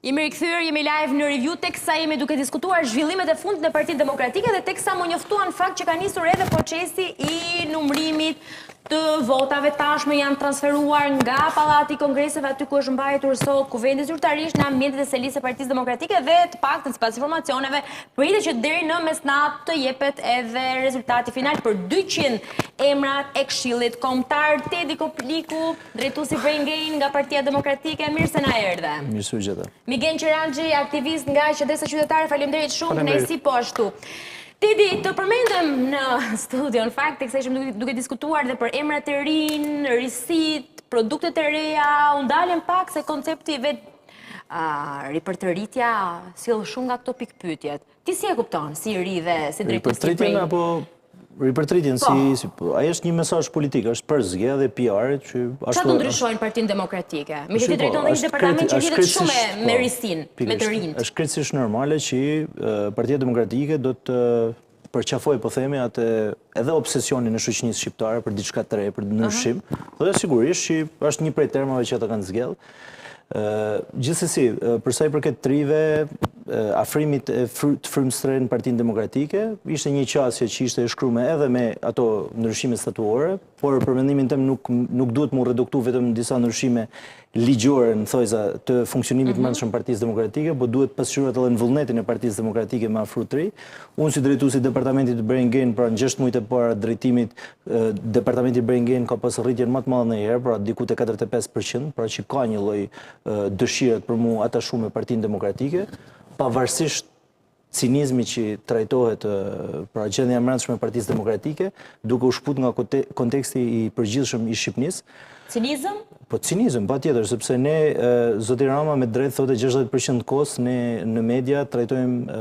Jemi rikthyer, jemi live në review teksa jemi duke diskutuar zhvillimet e fundit në Partinë Demokratike dhe teksa më njoftuan fakt që ka nisur edhe procesi i numrimit të votave tashmë janë transferuar nga Pallati i Kongreseve aty ku është mbajtur sot kuvendi zyrtarisht në ambientet e selisë së Partisë Demokratike dhe të paktën sipas informacioneve pritet që deri në mesnatë të jepet edhe rezultati final për 200 emrat e Këshillit Kombëtar Tedi Kopliku Drejtuesi Brain Gain nga Partia Demokratike, mirë se na erdhe. Mirë se ju gjeta. Migen Qeranxhi, aktivist nga Qëndresa Qytetare, faleminderit shumë, kënaqësi po ashtu. Tedi, të përmendëm në studio, në fakt, teksa ishim duke, duke diskutuar dhe për emrat e rinj, risitë, produktet e reja, u ndalëm pak se koncepti vetë uh, ripërtëritja sjell shumë nga këto pikëpyetjet. Ti si e kupton, si i ri dhe si drejtues i Brain? apo ripërtritjen po. si, si po, ai është një mesazh politik, është përzgjedhje PR-it që ashtu. Çfarë do ndryshojë në Partinë Demokratike? Meqë ti drejton dhe një po, departament që lidhet shumë me, me po, risinë, me të rinjtë. Është krejtësisht normale që Partia Demokratike do të përqafojë, po themi, atë edhe obsesionin e shoqënisë shqiptare për diçka të re, për ndryshim, dhe sigurisht që është një prej termave që ata kanë zgjedhur. Gjithsesi, për sa i përket të rinjve, afrimit të frymës së re në Partinë Demokratike, ishte një qasje që ishte e shkrume edhe me ato ndryshime statuore, por për mendimin tim nuk nuk duhet m'u reduktu vetëm në disa ndryshime ligjore në thojza të funksionimit të brendshëm Partisë Demokratike, po duhet pasqyrohet edhe në vullnetin e Partisë Demokratike me afru të rinj. Unë si drejtues i departamentit të Brain Gain, pra në 6 muajt e para drejtimit, departamenti Brain Gain ka pas rritjen më të madhe ndonjëherë, pra diku te 45%, pra që ka një lloj dëshire për m'u atashu me Partinë Demokratike, pavarësisht cinizmi që trajtohet pra gjendja e mbrendshme e Partisë Demokratike, duke u shkëput nga konteksti i përgjithshëm i Shqipnisë. Cinizëm? Po cinizëm, patjetër, sepse ne zoti Rama me drejt thotë 60% të kohës ne në media trajtojmë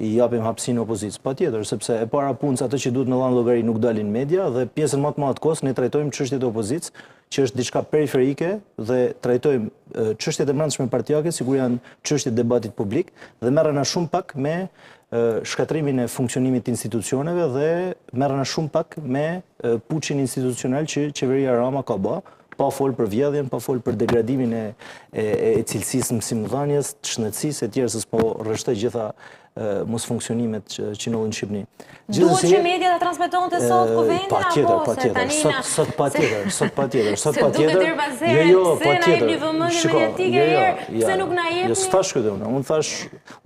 i japim hapësinë opozitës. Patjetër, sepse e para punës ato që duhet me dhënë llogari nuk dalin në media dhe pjesën më të madhe të kohës ne trajtojmë çështjet e opozitës, që është diçka periferike dhe trajtojmë çështjet e brendshme partiake sikur janë çështje të debatit publik dhe merrena shumë pak me shkatërrimin e funksionimit të institucioneve dhe merrena shumë pak me puçin institucional që qeveria Rama ka ba, pa fol për vjedhjen, pa fol për degradimin e e, e cilësisë mësimdhënies, të shëndetësisë e tjerë se s'po rreshtoj gjitha mosfunksionimet që, që ndodhin në Shqipëni. Duhet që media ta transmetonte sot kuvendin apo se tani na sot sot patjetër, sot patjetër, sot patjetër. Se duket herë pas here, jo, jo, pse na jepni vëmendje jo, mediatike jo, herë, pse nuk na jepni? Jo, s'thash këtë unë. Unë thash,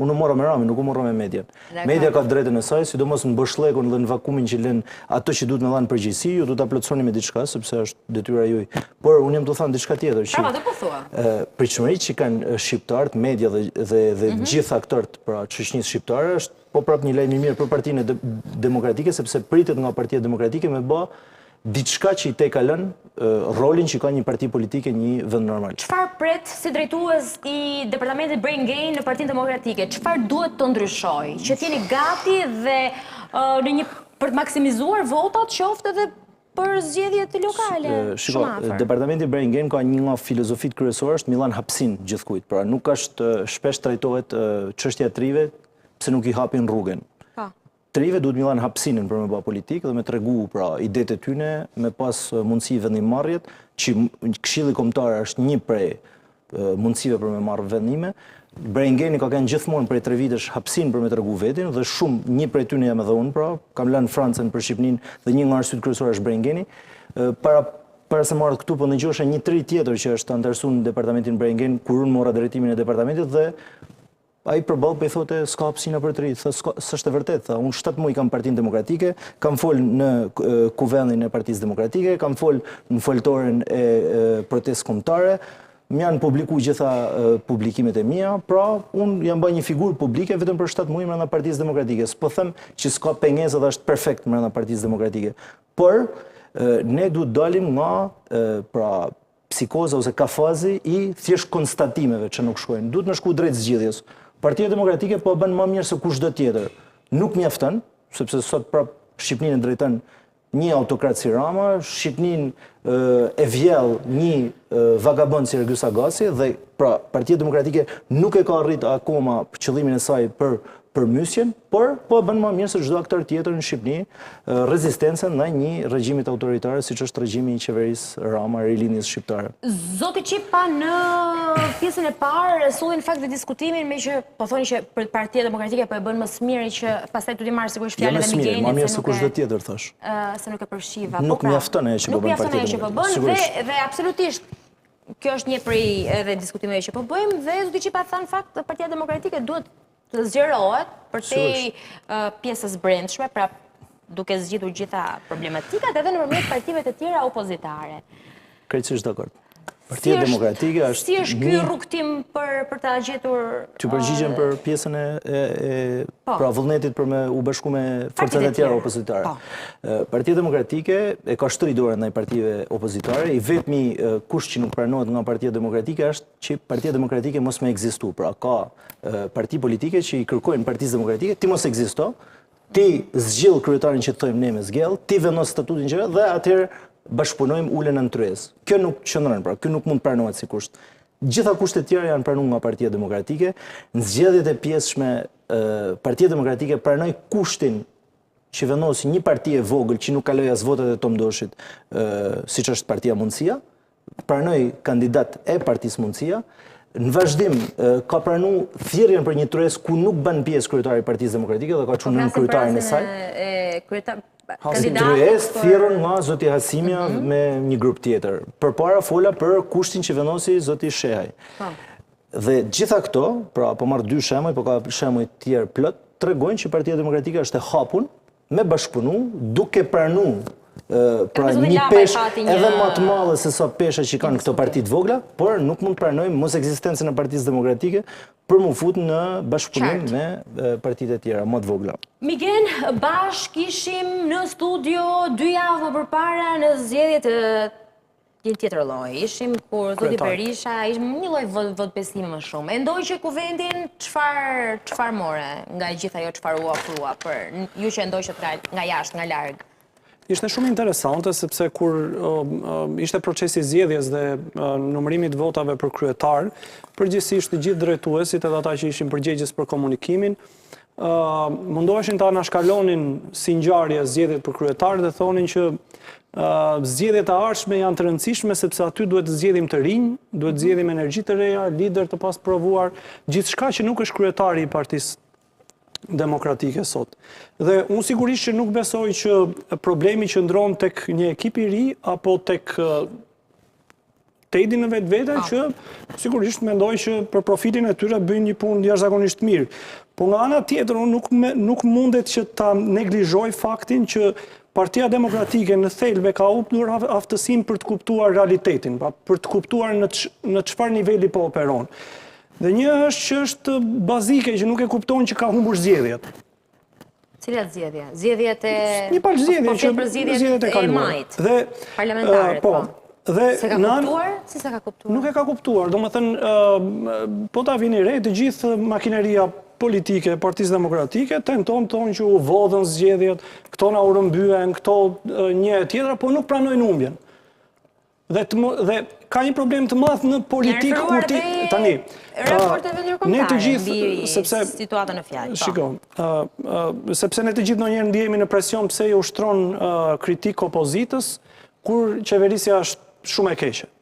unë u mora me Ramën, nuk u mora me median. Media ka drejtën e saj, sidomos në boshllëkun dhe në vakumin që lën ato që duhet me dhënë përgjegjësi, ju duhet ta plotësoni me diçka sepse është detyra juaj. Por unë jam tu thënë diçka tjetër që Pra, atë po thua. Pritshmëritë që kanë shqiptarët, media dhe dhe dhe mm -hmm. gjithë aktorët pra të shoqërisë shqiptare është po prap një lajm i mirë për Partinë Demokratike sepse pritet nga Partia Demokratike me bë diçka që i tejkalon rolin që ka një parti politike në një vend normal. Çfarë pret si drejtues i departamentit Brain Gain në Partinë Demokratike? Çfarë duhet të ndryshojë? Që të jeni gati dhe në një për të maksimizuar votat qoftë edhe për zgjedhjet lokale. Shiko, departamenti Brain Gain ka një nga filozofitë kryesore është me i dhanë hapësinë gjithkujt. Pra nuk është shpesh trajtohet çështja e të rinjve pse nuk i hapin rrugën. Po. Të rinjve duhet me i dhanë hapësinën për me ba politikë dhe me tregu pra idetë e tyne, me pas mundësi vendimmarrjet, që Këshilli Kombëtar është një prej mundësive për me marrë vendime. Brain Gain ka qenë gjithmonë prej tre vitesh hapësinë për me tregu vetin dhe shumë një prej tyne jam edhe unë pra, kam lënë Francën për Shqipërinë dhe një nga arsyet kryesore është Brain Gaini. Para para se me ardhë këtu po ndëgjosha një të ri tjetër që është anëtarësu në departamentin Brain Gain kur unë mora drejtimin e departamentit dhe Ai përballë po i thote s'ka hapësina për të rinjtë, tha s'ka, s'është e vërtetë, tha, unë 7 muaj kam Partinë Demokratike, kam fol në kuvendin e Partisë Demokratike, kam fol në foltoren e protestës kombëtare, më janë publiku gjitha publikimet e mia, pra unë jam ba një figurë publike vetëm për 7 muaj mbrenda Partisë Demokratike. S'po them që s'ka pengesa dhe është perfekt mbrenda Partisë Demokratike, por ne duhet dalim nga pra psikoza ose kafazi i thjesht konstatimeve që nuk shkojnë. Duhet me shku drejt zgjidhjes. Partia Demokratike po bën më mirë se kushdo tjetër. Nuk mjafton, sepse sot prap Shqipërinë e drejton një autokrat si Rama, Shqipërinë e vjell një vagabond si Ergys Agasi dhe pra Partia Demokratike nuk e ka arrit akoma qëllimin e saj për Përmbysjen, por po e bën më mirë se çdo aktor tjetër në Shqipëni rezistencën ndaj një regjimit autoritar siç është regjimi i qeverisë Rama, Rilindjes Shqiptare. Zoti Çipa në pjesën e parë solli në fakt dhe diskutimin meqë po thoni që për Partia Demokratike po e bën më së miri që pastaj do t'i marr sigurisht jo, fjalën edhe Migenit se më mirë se kushdo tjetër thashë. Se nuk e përfshiva. Po nuk pra, mjafton ajo që po bën Partia Demokratike. Nuk mjafton ajo që po bën dhe dhe absolutisht kjo është një prej edhe diskutimeve që po bëjmë dhe zoti Çipa tha në fakt Partia Demokratike duhet të zgjerohet përtej pjesës brendshme, pra duke zgjidhur gjitha problematikat edhe nëpërmjet partive të tjera opozitare. Krejtësisht dakord. Partia Demokratike është Si është ky rrugëtim për për ta gjetur T'ju përgjigjem për pjesën e e, e po. pra vullnetit për me u bashku me forcat e tjera opozitare. Po. Partia Demokratike e ka shtri dorën ndaj partive opozitare, i vetmi kusht që nuk pranohet nga Partia Demokratike është që Partia Demokratike mos me ekzistu. Pra ka parti politike që i kërkojnë Partisë Demokratike ti mos ekzisto, ti zgjidh kryetarin që të thojmë ne me zgjedh, ti vendos statutin që dhe atëherë bashkëpunojmë ulen në tryezë. Kjo nuk qëndron, pra, kjo nuk mund të pranohet si kusht. Gjitha kushtet tjera janë pranuar nga Partia Demokratike. Në zgjedhjet e pjesshme Partia Demokratike pranoi kushtin që vendosi një parti e vogël që nuk kaloi as votat e Tom Doshit, siç është Partia Mundësia, pranoi kandidat e Partisë Mundësia, në vazhdim ka pranu thirrjen për një tryezë ku nuk bën pjesë kryetari i Partisë Demokratike dhe ka çu po nënkryetarin e saj. Tryezë thirrën nga zoti Hasimja mhm. me një grup tjetër. Përpara fola për kushtin që vendosi zoti Shehaj. Po. Dhe gjitha këto, pra po marr dy shembuj, po ka shembuj të tjerë plot, tregojnë që Partia Demokratike është e hapun me bashkëpunu, duke pranu pra një peshë edhe më të madhe se sa pesha që kanë këto parti të vogla, por nuk mund të pranojmë mos ekzistencën e Partisë Demokratike për m'u fut në bashkëpunim me partitë e tjera më të vogla. Migen, bashkë ishim në studio dy javë më përpara në zgjedhjet Një tjetër lloj, ishim kur zoti Berisha, ishim një lloj votëbesimi më shumë. E ndoqe kuvendin, çfarë çfarë more nga e gjitha ajo çfarë u ofrua për ju që e ndoqët nga nga jashtë, nga larg? Ishte shumë interesante sepse kur ishte procesi i zgjedhjes dhe numërimit të votave për kryetar, përgjithësisht të gjithë drejtuesit edhe ata që ishin përgjegjës për komunikimin, mundoheshin ta anashkalonin si ngjarje zgjedhjet për kryetar dhe thonin që zgjedhjet e ardhshme janë të rëndësishme sepse aty duhet të zgjedhim të rinj, duhet të zgjedhim energji të reja, liderë të pasprovuar, gjithçka që nuk është kryetari i Partisë Demokratike sot. Dhe unë sigurisht që nuk besoj që problemi qëndron tek një ekip i ri apo tek Tedi në vetvete që sigurisht mendoj që për profilin e tyre bëjnë një punë jashtëzakonisht të mirë. Po nga ana tjetër unë nuk nuk mundet që ta neglizhoj faktin që Partia Demokratike në thelb e ka humbur aftësinë për të kuptuar realitetin, pra për të kuptuar në në çfarë niveli po operon. Dhe një është që është bazike që nuk e kupton që ka humbur zgjedhjet. Cilat zgjedhje? Zgjedhjet e një palë zgjedhje po, që zgjedhjet e kaluara. Dhe parlamentare, po. po. Dhe s'e ka kuptuar? Si s'e ka kuptuar? Nuk e ka kuptuar. Domethënë, po ta vini re, të gjithë makineria politike e Partisë Demokratike tenton të thonë që u vodhën zgjedhjet, këto na u rrëmbyen, këto një e tjetra, po nuk pranojnë humbjen. Dhe të, dhe ka një problem të madh në politikë kur ti tani ne të gjithë sepse situatën në fjalë. Po. Shiko, ë sepse ne të gjithë ndonjëherë ndihemi në presion pse i ushtron kritikë opozitës kur qeverisja është shumë e keqe.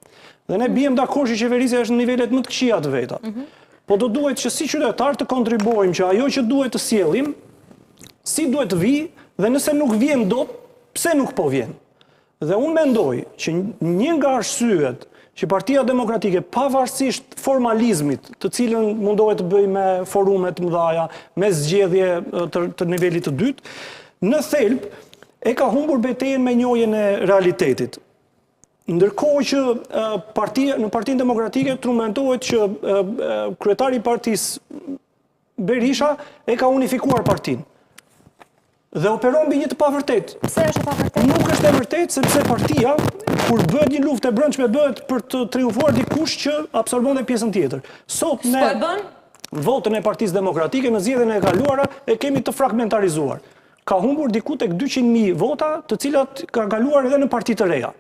Dhe ne biem dakord që qeverisja është në nivelet më të këqija të veta. Mm -hmm. Po do duhet që si qytetarë të kontribuojmë që ajo që duhet të sjellim, si duhet të vijë dhe nëse nuk vjen dot, pse nuk po vjen? Dhe unë mendoj që një nga arsyet që Partia Demokratike pavarësisht formalizmit, të cilën mundohet të bëjë me forume të mëdha, me zgjedhje të, të nivelit të dytë, në thelb e ka humbur betejën me njohjen e realitetit. Ndërkohë që partia në Partinë Demokratike trumpentohet që kryetari i partisë Berisha e ka unifikuar partinë. Dhe operon mbi një të pavërtetë. Pse është e pavërtetë? Nuk është e vërtetë sepse partia kur bëhet një luftë e brendshme bëhet për të triumfuar dikush që absorbon dhe pjesën tjetër. Sot ne po e bën? Votën e Partisë Demokratike në zgjedhjen e kaluara e kemi të fragmentarizuar. Ka humbur diku tek 200.000 vota, të cilat kanë kaluar edhe në parti të reja.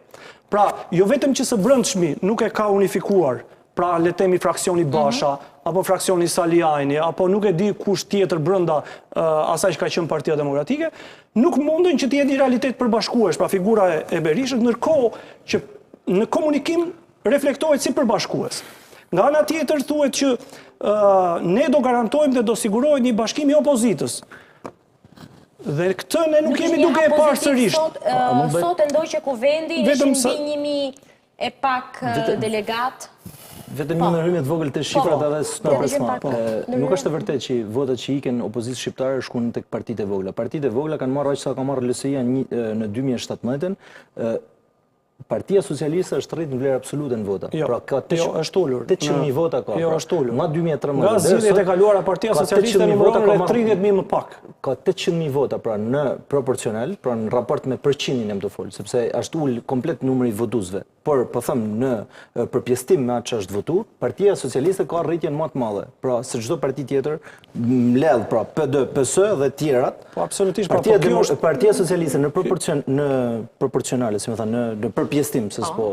Pra, jo vetëm që së brendshmi nuk e ka unifikuar. Pra le të themi fraksioni mhm. Basha, mm -hmm. apo fraksioni Salianji, apo nuk e di kush tjetër brenda uh, asaj që ka qenë Partia Demokratike, nuk munden që të jetë një realitet përbashkues, pra figura e Berishës, ndërkohë që në komunikim reflektohet si përbashkues. Nga ana tjetër thuhet që uh, ne do garantojmë dhe do sigurohet një bashkim i opozitës. Dhe këtë ne nuk jemi duke e parë sërish. Sot, sot e ndoqe Kuvendin, ishin mbi 1000 e pak delegatë. Vetëm një po. ndërhyrje të vogël te shifrat po, po. edhe s'na pres ma. Po. Nuk është e vërtetë që votat që ikën opozitës shqiptare shkun tek partitë e vogla. Partitë e vogla kanë marrë aq sa ka marrë LSI-ja në 2017-ën. Partia Socialiste është rrit në vlerë absolute në vota. Jo, pra ka 8, jo, është ulur. 800.000 vota ka. Jo, pra. është ulur. Nga 2013 Nga zgjedhjet e kaluara Partia Socialiste numëron rreth 30.000 më pak. Ka 800.000 vota pra në proporcional, pra në raport me përqindjen jam tu fol, sepse është ul komplet numri i votuesve. Por po them në përpjestim me atë që është votu, Partia Socialiste ka rritjen më të madhe. Pra se çdo parti tjetër mbledh pra PD, PS dhe tjerat. Po absolutisht, pra, Partia, po kjo është Partia Socialiste në proporcion në proporcionale, si me thënë, në në përpjestim, se po. s'po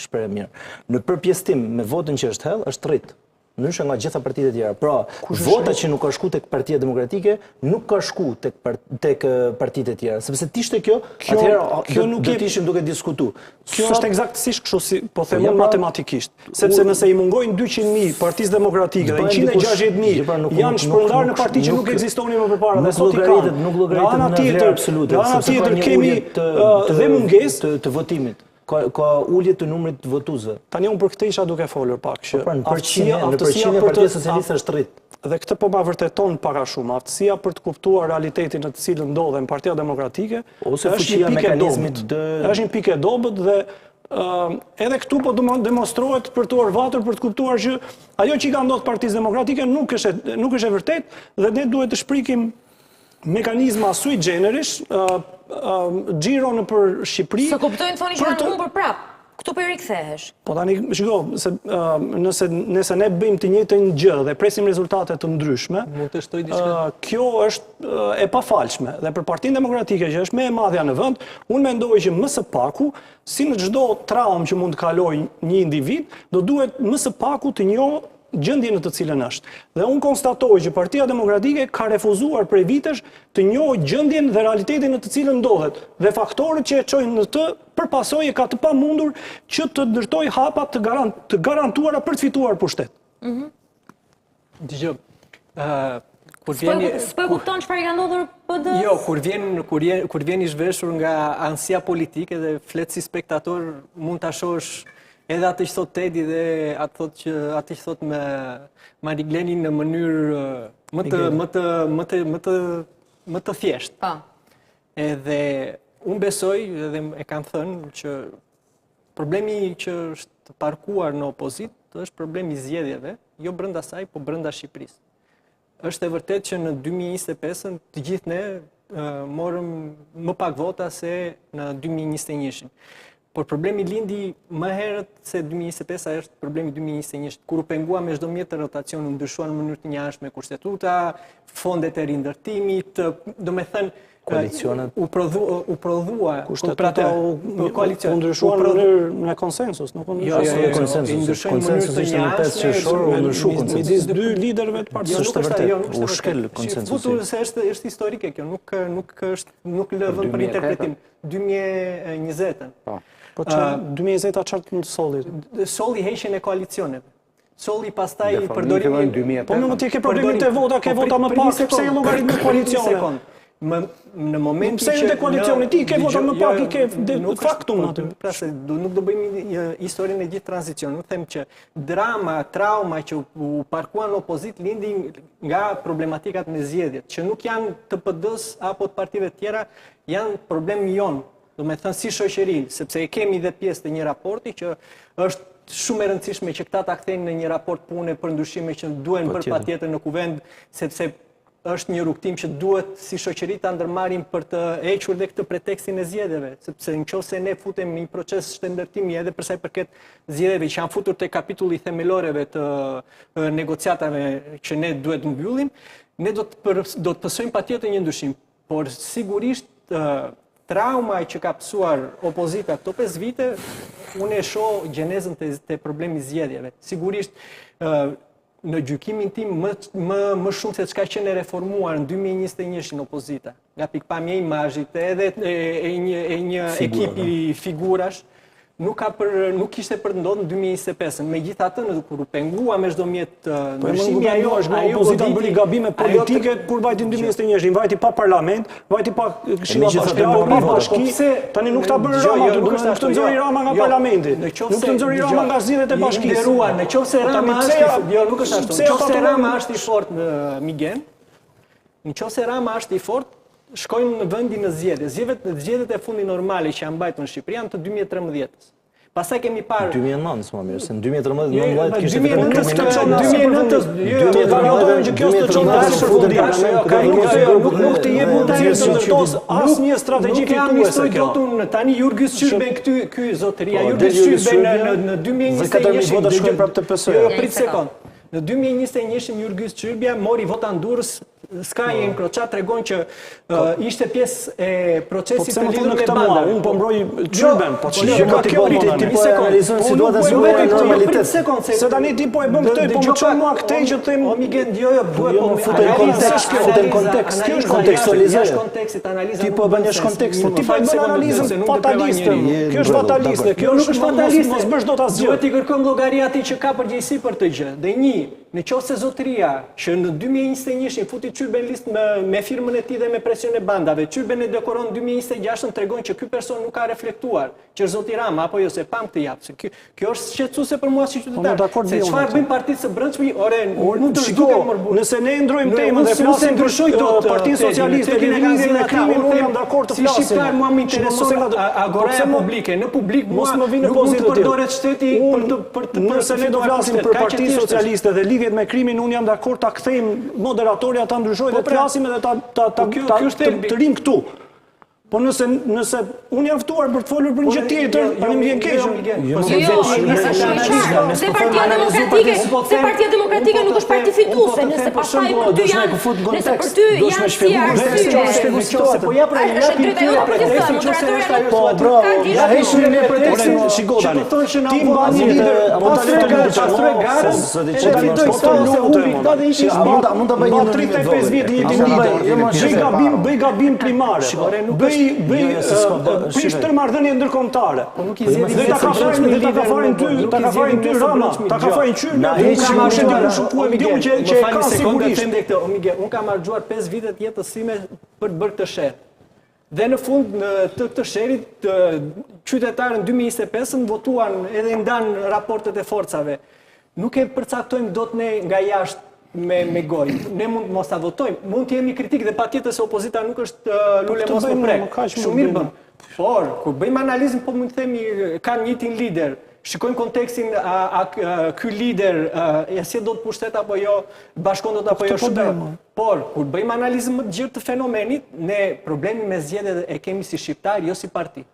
shprehem mirë. Në përpjestim me votën që është hedh, është rrit. Ndryshe nga gjitha partitë e tjera. Pra, vota që nuk ka shku tek Partia Demokratike, nuk ka shku tek tek partitë e tjera, sepse të ishte kjo, kjo atëherë kjo nuk do të ishim duke diskutu. Kjo është ekzaktësisht kështu si po them unë pra, matematikisht, sepse nëse i mungojnë 200.000 Partisë Demokratike dhe 160.000 pra, janë shpërndarë në parti që nuk ekzistonin më përpara dhe sot i kanë. Nuk llogaritet në vlerë absolute, nga ana tjetër kemi dhe mungesë të votimit. Ka ka ulje të numrit të votuesve. Tani unë për këtë isha duke folur pak që po pra, në përqindje, në përqindje Partia Socialiste është rrit. Dhe këtë po ma vërteton pak a shumë, aftësia për të kuptuar realitetin në të cilën ndodhen Partia Demokratike, ose fuqia e mekanizmit të është një pikë e dobët dhe edhe këtu po demonstrohet për të orvatur për të kuptuar që ajo që i ka ndodhur Partisë Demokratike nuk është nuk është e vërtetë dhe ne duhet të shprikim mekanizma sui generis, xhiro nëpër Shqipëri. S'e kuptojnë thoni që kanë humbur prapë. Këtu po i rikthehesh. Po tani, shiko, se nëse nëse ne bëjmë të njëjtën gjë dhe presim rezultate të ndryshme, mund të shtoj diçka. Kjo është e pafalshme dhe për Partinë Demokratike që është më e madhja në vend, unë mendoj që më së paku, si në çdo traumë që mund të kalojë një individ, do duhet më së paku të njohë gjendjen në të cilën është. Dhe unë konstatoj që Partia Demokratike ka refuzuar prej vitesh të njohë gjendjen dhe realitetin në të cilën ndodhet dhe faktorët që e çojnë në të për pasojë e ka të pamundur që të ndërtojë hapa të, garant, të garantuara për të fituar pushtet. Mm -hmm. Dëgjo, uh, kur vjen s'po e kupton çfarë i ka ndodhur PD? Jo, kur vjen kur je kur vjen i zhveshur nga anësia politike dhe flet si spektator, mund ta shohësh Edhe atë që thotë Tedi dhe atë thotë që atë që thotë me Marigleni në mënyrë më të më të më të më të më të thjeshtë. Po. Edhe unë besoj edhe e kam thënë që problemi që është parkuar në opozitë është problemi i zgjedhjeve, jo brenda saj, po brenda Shqipërisë. Është e vërtetë që në 2025-ën të gjithë ne morëm më pak vota se në 2021-shin. Por problemi lindi më herët se 2025-a është problemi 2021-shit, kur u pengua me çdo mjet rotacioni, u ndryshua në mënyrë të njëanshme kushtetuta, fondet e rindërtimit, domethënë koalicionet u prodhu u prodhua kushtetuta u po, koalicion u ndryshua në mënyrë me konsensus, nuk u ndryshua jo, jo, jo, konsensus. Ndryshoi në mënyrë të ishte në 5 qershor u ndryshua konsensus. Midis dy liderëve të partisë. Jo, nuk është vërtet, jo, nuk është u shkel konsensusi. Futur se është është historike kjo, nuk nuk është nuk lë vend për interpretim. 2020-ën. Po. Po çfarë 2020-a çfarë të solli? Solli heqjen e koalicioneve. Solli pastaj përdorimin Po më ti ke problemin te vota, ke po, vota më pak, pse i llogarit me koalicione? Më në momentin që pse te koalicioni ti ke vota më pak, i ke de facto po, aty. Pra se do nuk do bëjmë historinë e gjithë tranzicionit. Unë them që drama, trauma që u parkua në opozitë lindi nga problematikat me zgjedhjet, që nuk janë të PD-s apo të partive të tjera, janë problem jonë Domethënë si shoqëri, sepse e kemi dhe pjesë të një raporti që është shumë e rëndësishme që këta ta kthejnë në një raport pune për ndryshime që duhen bërë patjetër në kuvend, sepse është një rrugëtim që duhet si shoqëri ta ndërmarrim për të hequr dhe këtë pretekstin e zgjedhjeve, sepse në qoftë se ne futemi në një proces shtetndërtimi edhe për sa i përket zgjedhjeve që janë futur te kapitulli i themeloreve të negociatave që ne duhet të mbyllim, ne do të për, do të pësojmë patjetër një ndryshim, por sigurisht. Trauma që ka pësuar opozita këto 5 vite, unë e shoh gjenezën te, te problemi i zgjedhjeve. Sigurisht, në gjykimin tim më më më shumë se ç'ka qenë e reformuar në 2021-shin opozita, nga pikëpamja e imazhit edhe e, e një e një ekipi figurash, nuk ka për nuk kishte për të ndodhur në 2025-ën. Megjithatë, në kur u pengua me çdo mjet po, ndryshimi ajo është ajo opozita bëri gabime politike kur vajti në 2021-shin, vajti pa parlament, vajti pa këshilla bashkiake, pa bashki. Po tani nuk ta bën Rama, jo, nuk është të nxori Rama nga jo, parlamenti. Nuk të nxori Rama nga zgjedhjet e bashkisë. Nderuar, në qoftë se po Rama është i jo, nuk është ashtu. Në qoftë se Rama është i fortë në Migen, në qoftë se Rama është i fortë, shkojnë në vendin në zgjedhje. Zgjedhjet, zgjedhjet e fundit normale që janë mbajtur në Shqipëri janë të 2013-ës. Pastaj kemi parë 2009, më mirë, se në 2013 19 kishte vetëm kriminal. 2009, jo, 2013 që kjo s'të çon as përfundim. Nuk nuk të jep mund të ndërtosh asnjë strategji fituese kjo. Tani Jurgis Çyrben këty ky zotëria, po, Jurgis Çyrben në në 2021 vota shkojnë prapë te PS. Jo, jo, prit sekond. Në 2021 Jurgis Çyrbja mori vota në Durrës Ska i Encrochat tregon që ishte pjesë e procesit po të lidhur me bandën. Unë po mbroj Çyrben, po çfarë jo, ka kjo ti ti po e analizon situatën si në normalitet. Se tani ti po e bën këtë, po më çon mua këtej që them o Migen, jo jo, duhet po më futet në kontekst, futet në kontekst. Kjo është kontekstualizim. Jashtë kontekstit analiza. Ti po e bën jashtë kontekstit. Ti po e bën analizën fataliste. Kjo është fataliste, kjo nuk është fataliste. Mos bësh dot asgjë. Duhet t'i kërkojmë llogari atij që ka përgjegjësi për këtë gjë. Dhe një, Në qoftë se zotëria, që në 2021-shin futi Çyrben listë me, me firmën e tij dhe me presion e bandave, Çyrben e dekoron në 2026-ën tregon që ky person nuk ka reflektuar, që është zoti Rama apo jo, se pamë këtë javë. Se kjo, kjo është shqetësuese për mua si po, qytetar. Se çfarë bëjnë partitë së brendshme, ore, mund të zhduken mor burrë. Nëse ne ndrojmë temën dhe flasim ndryshoj dot Partinë Socialiste dhe lidhjen me krimin, unë jam dakord të flasim. Si shqiptar mua më intereson agoraja publike, në publik mua nuk mund të përdoret shteti për të për të Nëse ne do flasim për Partinë Socialiste dhe lidhjet me krimin, unë jam dakord ta kthejmë moderatorja ta ndryshojë dhe po të pra, flasim edhe ta ta ta po ta të rrim këtu. Po nëse nëse unë jam ftuar për të folur për një gjë tjetër, jo, tani më vjen keq. Jo, jo, jo, se Partia Demokratike, se Partia Demokratike nuk është parti fituese, nëse pastaj për ty janë, nëse për ty janë si arsye. Po ja pra, ja për ty pretekstin që se është ajo Po, bro, ja heqim ne pretekstin, shiko tani. Ti mban një lider, pastroi pastroi garën, edhe fitoi sa ose humbi këta dhe ishin a mund ta mund ta bëj një 35 vjet një lider. Bëj gabim, bëj gabim primare. Bëj bëj prish tërë marrëdhënie ndërkombëtare. Po nuk i zgjedhim. Dhe ta ka fajin, dhe ta ka fajin ty, ta ka fajin ty Rama, ta ka fajin ty, na heqim kush e di kush ku e di që që e ka sigurisht. Unë kam harxhuar 5 vite të jetës sime për të bërë këtë sherr. Dhe në fund në të këtë sherrit qytetarët në 2025-ën votuan edhe ndanë raportet e forcave. Nuk e përcaktojmë dot ne nga jashtë me me gojë. Ne mund mos ta votojmë, mund të jemi kritik dhe patjetër se opozita nuk është uh, po lule mos më prek. Shumë mirë bën. Por kur bëjmë analizën po mund të themi kanë njëjtin lider. Shikojmë kontekstin a, a, a ky lider a, e sjell dot pushtet apo jo, bashkon dot apo jo po shumë. Por kur bëjmë analizën më të gjerë të fenomenit, ne problemin me zgjedhjet e kemi si shqiptar, jo si parti.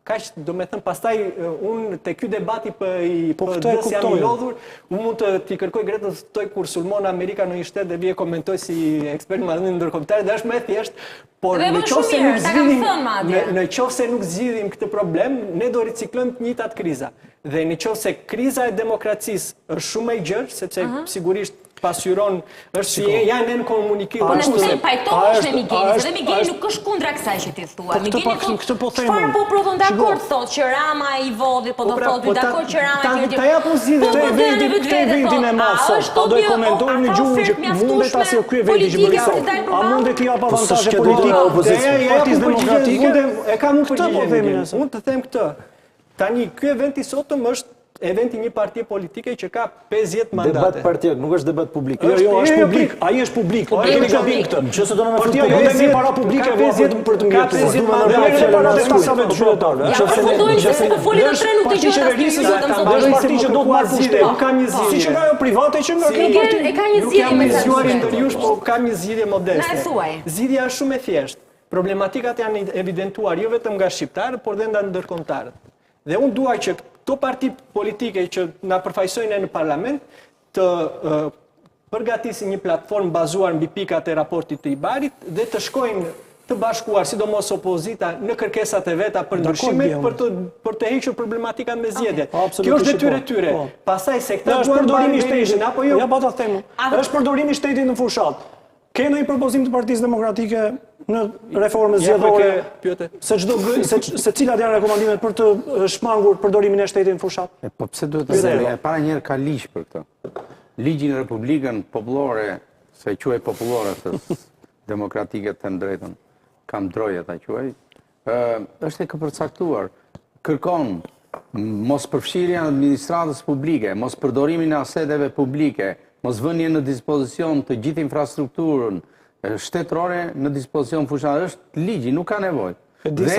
Kaq, domethënë, pastaj unë te ky debati për i po, PD-së jam i lodhur, unë mund të t'i kërkoj Gretës të ftoj kur sulmon Amerika në një shtet dhe vije komentoj si ekspert në marrëdhënie ndërkombëtare dhe është më e thjeshtë, por në qoftë se nuk zgjidhim në, në qoftë se nuk zgjidhim këtë problem, ne do riciklojmë të njëjtat kriza. Dhe në qoftë se kriza e demokracisë është shumë e gjerë, sepse uh -huh. sigurisht pasqyron është si janë në komunikim. Po në se pajtohesh me Migenin, se dhe Migeni nuk është kundra kësaj që ti thua. Po këtë po këtë po them. Çfarë po prodhon dakord thotë që Rama i vodhi, po do pra, thotë po dakord që Rama i Ta jap unë zgjidhje këtë eventin, këtë eventin e madh sot. A do e komentojmë në gjuhën që mundet ta sjellë ky eventi që bëri sot? A mundet t'i jap po avantazhe politike Partisë Demokratike? E kam unë po përgjigjen. Unë të them këtë. Tani ky event i sotëm është eventi i një partie politike që ka 50 mandate. Debat partiak, nuk është debat publik. Jo, jo, është publik, ai është publik. E keni gabim këtë. Nëse do na më Partia jote merr para publike për të për të mbijetuar. Dhe merr para të taksave të qytetarëve. Ja, përfundojmë se po foli në tren nuk dëgjohet asnjë ju lutem zotëri. Është parti që do të marrë pushtet. Unë kam një zgjidhje. Si që nga ajo private që nga kjo parti. E ka një zgjidhje me sa. Nuk jam ndër jush, po kam një zgjidhje modeste. Na e thuaj. Zgjidhja është shumë e thjeshtë. Problematikat janë evidentuar jo vetëm nga shqiptarët, por dhe nga ndërkombëtarët. Dhe unë dua që këto parti politike që na përfaqësojnë në parlament të përgatisin një platformë bazuar mbi pikat e raportit të IBAR-it dhe të shkojnë. të bashkuar, sidomos opozita, në kërkesat e veta për ndryshime, për të për të hequr problematikat me zgjedhjet. Po, Kjo është detyrë e po, tyre. Po. Pastaj se këta duan përdorimi i shtetit apo jo. Ja po ta them. Është përdorimi i shtetit në fushatë. Ke ndonjë propozim të Partisë Demokratike në reformën zgjedhore? Se ç'do se se cilat janë rekomandimet për të shmangur përdorimin e shtetit në fushatë? E po pse duhet të them? E para njëherë ka ligj për këtë. Ligji në Republikën Popullore, se e quaj popullore se demokratike të them drejtën, kam droje ta quaj, është e përcaktuar. Kërkon mos përfshirjen e administratës publike, mos përdorimin e aseteve publike, mos vënien në dispozicion të gjithë infrastrukturën shtetërore në dispozicion fushatës. Është ligji, nuk ka nevojë. Dhe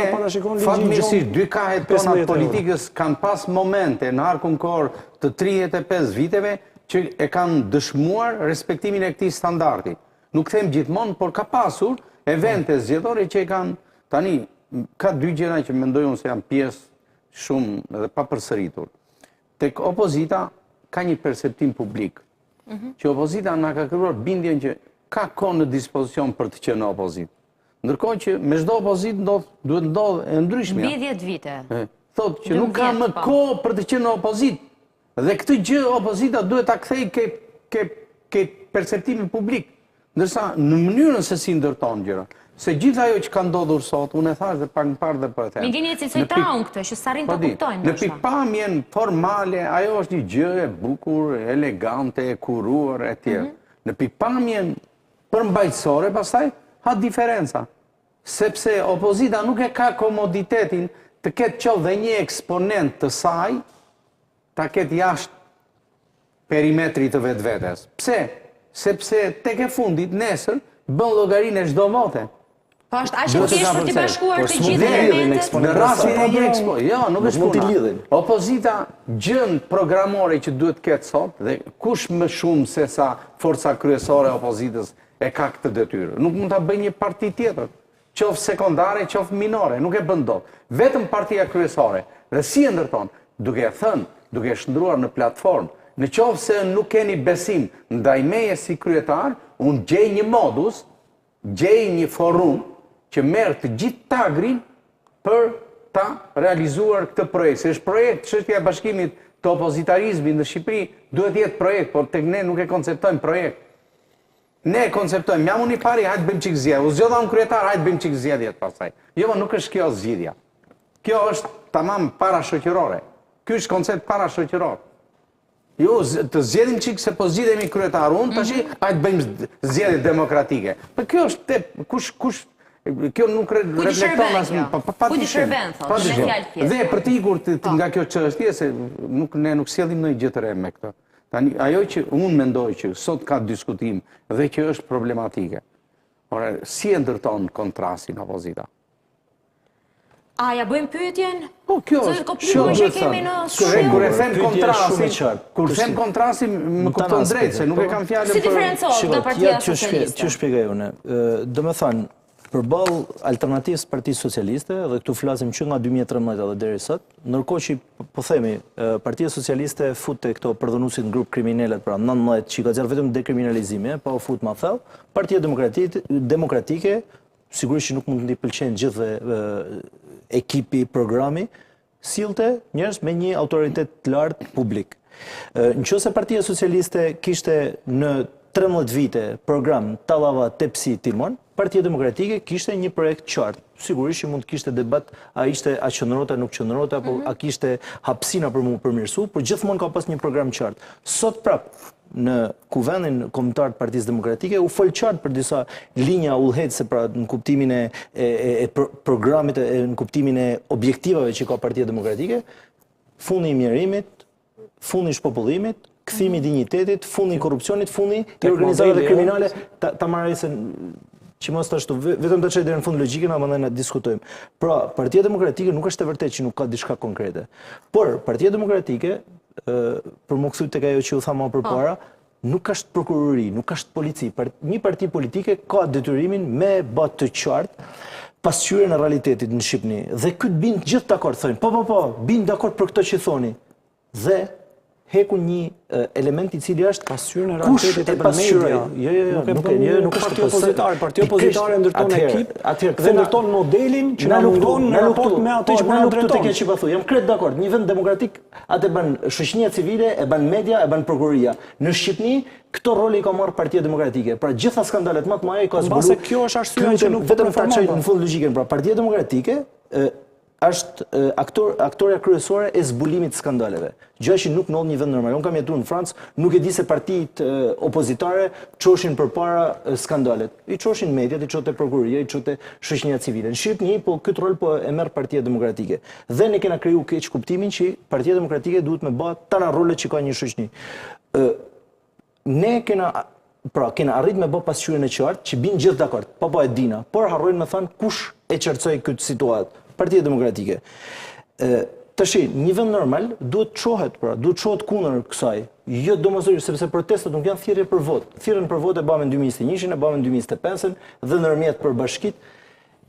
fatmirësisht dy kahet tona të politikës kanë pas momente në harkun kohor të 35 viteve që e kanë dëshmuar respektimin e këtij standardi. Nuk them gjithmonë, por ka pasur evente zgjedhore që e kanë tani ka dy gjëra që mendoj unë se janë pjesë shumë edhe pa përsëritur. Tek opozita ka një perceptim publik. Mm -hmm. Që opozita na ka krijuar bindjen që ka kohë në dispozicion për të qenë në opozitë. Ndërkohë që me çdo opozitë ndodh, duhet ndodhë e ndryshmja. Mbi 10 vite. Thotë që nuk ka më po. kohë për të qenë në opozitë. Dhe këtë gjë opozita duhet ta kthejë ke ke ke perceptimi publik. Ndërsa në mënyrën se si ndërton gjërat, se gjithë ajo që ka ndodhur sot, unë e thashë dhe pak më parë dhe po e them. Migeni e cilësoi traumë këtë, që s'arrin ta po kuptojnë. Në pikëpamjen formale, ajo është një gjë e bukur, elegante, e kuruar e tjerë. Mm -hmm. Në pikëpamjen përmbajtësore, pastaj, ha diferenca. Sepse opozita nuk e ka komoditetin të ketë qoftë dhe një eksponent të saj, ta ketë jashtë perimetrit të vetvetes. Pse? Sepse tek e fundit nesër bën llogarinë e çdo vote. Po është aq e thjeshtë për t'i bashkuar të gjithë elementet. Në rastin e një ekspo, jo, nuk është puna. Opozita gjënë programore që duhet të ketë sot dhe kush më shumë se sa forca kryesore e opozitës e ka këtë detyrë. Nuk mund ta bëjë një parti tjetër. Qoftë sekondare, qoftë minore, nuk e bën dot. Vetëm partia kryesore. Dhe si e ndërton? Duke e thënë, duke e shndërruar në platformë. Në qoftë se nuk keni besim ndaj meje si kryetar, unë gjej një modus, gjej një forum që merr të gjithë tagrin për ta realizuar këtë projekt. Se është projekt, çështja e bashkimit të opozitarizmit në Shqipëri duhet të jetë projekt, por tek ne nuk e konceptojmë projekt. Ne e konceptojmë, jam unë i pari, hajt bëjmë çik zgjedhje. U zgjodha unë kryetar, hajt bëjmë çik zgjedhjet pastaj. Jo, nuk është kjo zgjidhja. Kjo është tamam parashoqërore. Ky është koncept parashoqëror. Jo, të zgjedhim çik se po zgjidhemi kryetar unë, tashi mm -hmm. hajt bëjmë zgjedhje demokratike. Po kjo është te kush kush kjo nuk reflekton as pa pa pa Kujt i shërben thotë, me fjalë thjesht. Dhe për të ikur po. nga kjo çështje se nuk ne nuk sjellim ndonjë gjë të re me këtë. Tani, ajo që unë mendoj që sot ka diskutim dhe që është problematike, ore, si e ndërton kontrastin opozita? A ja bëjmë pyetjen? Po, kjo është, kjo që kemi në shumë. Kur e them kontrastin, kur them kontrastin, më kupton drejt, se nuk e kam fjalën për... Si diferencohet nga partia socialiste? T'ju shpjegoj unë. Domethënë, Përballë alternativës së Partisë Socialiste, dhe këtu flasim që nga 2013 dhe deri sot, ndërkohë që po themi, Partia Socialiste futte këto përdhunuesit në grup kriminelët, pra 19 që i ka nxjerrë vetëm dekriminalizimi, pa u fut ma thellë, Partia Demokratike, sigurisht që nuk mund t'i pëlqejnë gjithë ekipi, programi, sillte njerëz me një autoritet të lartë publik. Në qoftë se Partia Socialiste kishte në 13 vite program tallava tepsi timon, Partia Demokratike kishte një projekt të qartë. Sigurisht që mund të kishte debat a ishte a qëndronte, a nuk qëndronte, apo mm -hmm. a kishte hapësina për m'u përmirësu, por gjithmonë ka pas një program të qartë. Sot prap në Kuvendin Kombëtar të Partisë Demokratike u fol qartë për disa linja udhëheqëse pra në kuptimin e e, e programit e në kuptimin e objektivave që ka Partia Demokratike, fundi i mjerimit, fundi i shpopullimit, kthimi i dinjitetit, fundi i korrupsionit, fundi i organizatave kriminale, ta, ta marrë se që mos ashtu, vetëm ta çoj deri në fund logjikën, ama ne diskutojmë. Pra, Partia Demokratike nuk është e vërtetë që nuk ka diçka konkrete. Por Partia Demokratike për m'u kthy tek ajo që u tha më përpara, nuk është prokurori, nuk është polici. Një parti politike ka detyrimin me bë të qartë pasqyrën e realitetit në Shqipëni. Dhe këtë bin gjithë dakord, thonë, po, po, po, bin dakord për këto që thoni. Dhe Hekun një element i cili është pasqyrën e realitetit e bën media. Jo, jo, jo, nuk e jo, nuk është parti opozitare, parti opozitare ndërton ekip, atëherë dhe ndërton modelin që na mungon në raport me atë që po na drejton. Tek që po thuaj, jam krejt dakord. Një vend demokratik atë e bën shoqëria civile, e bën media, e bën prokuroria. Në Shqipëni këto role i ka marrë Partia Demokratike. Pra gjitha skandalet më të mëdha i ka zbuluar. Mbase kjo është arsyeja që nuk vetëm ta çoj në fund logjikën, pra Partia Demokratike është aktor aktorja kryesore e zbulimit të skandaleve. Gjë që nuk ndodh në një vend normal. Unë kam jetuar në Francë, nuk e di se partitë opozitare çoshin përpara skandalet. I çoshin mediat, i çonte prokuroria, i çonte shoqëria civile. Në Shqipëri po këtë rol po e merr Partia Demokratike. Dhe ne kena kriju keqkuptimin që Partia Demokratike duhet me ba tana rolet që ka një shoqëri. Ë Ne kena pra kena arrit me bë pasqyrën e qartë që bin gjithë dakord. Po po e dina, por harrojnë me thënë kush e qartësoi këtë situatë. Partia Demokratike. Ë tashi, një vend normal duhet të çohet, pra, duhet të çohet kundër kësaj. Jo domosdoshmërisht sepse protestat nuk janë thirrje për votë. Thirrjen për votë e bëmë në 2021-shin, e bëmë në 2025-ën dhe ndërmjet për bashkitë.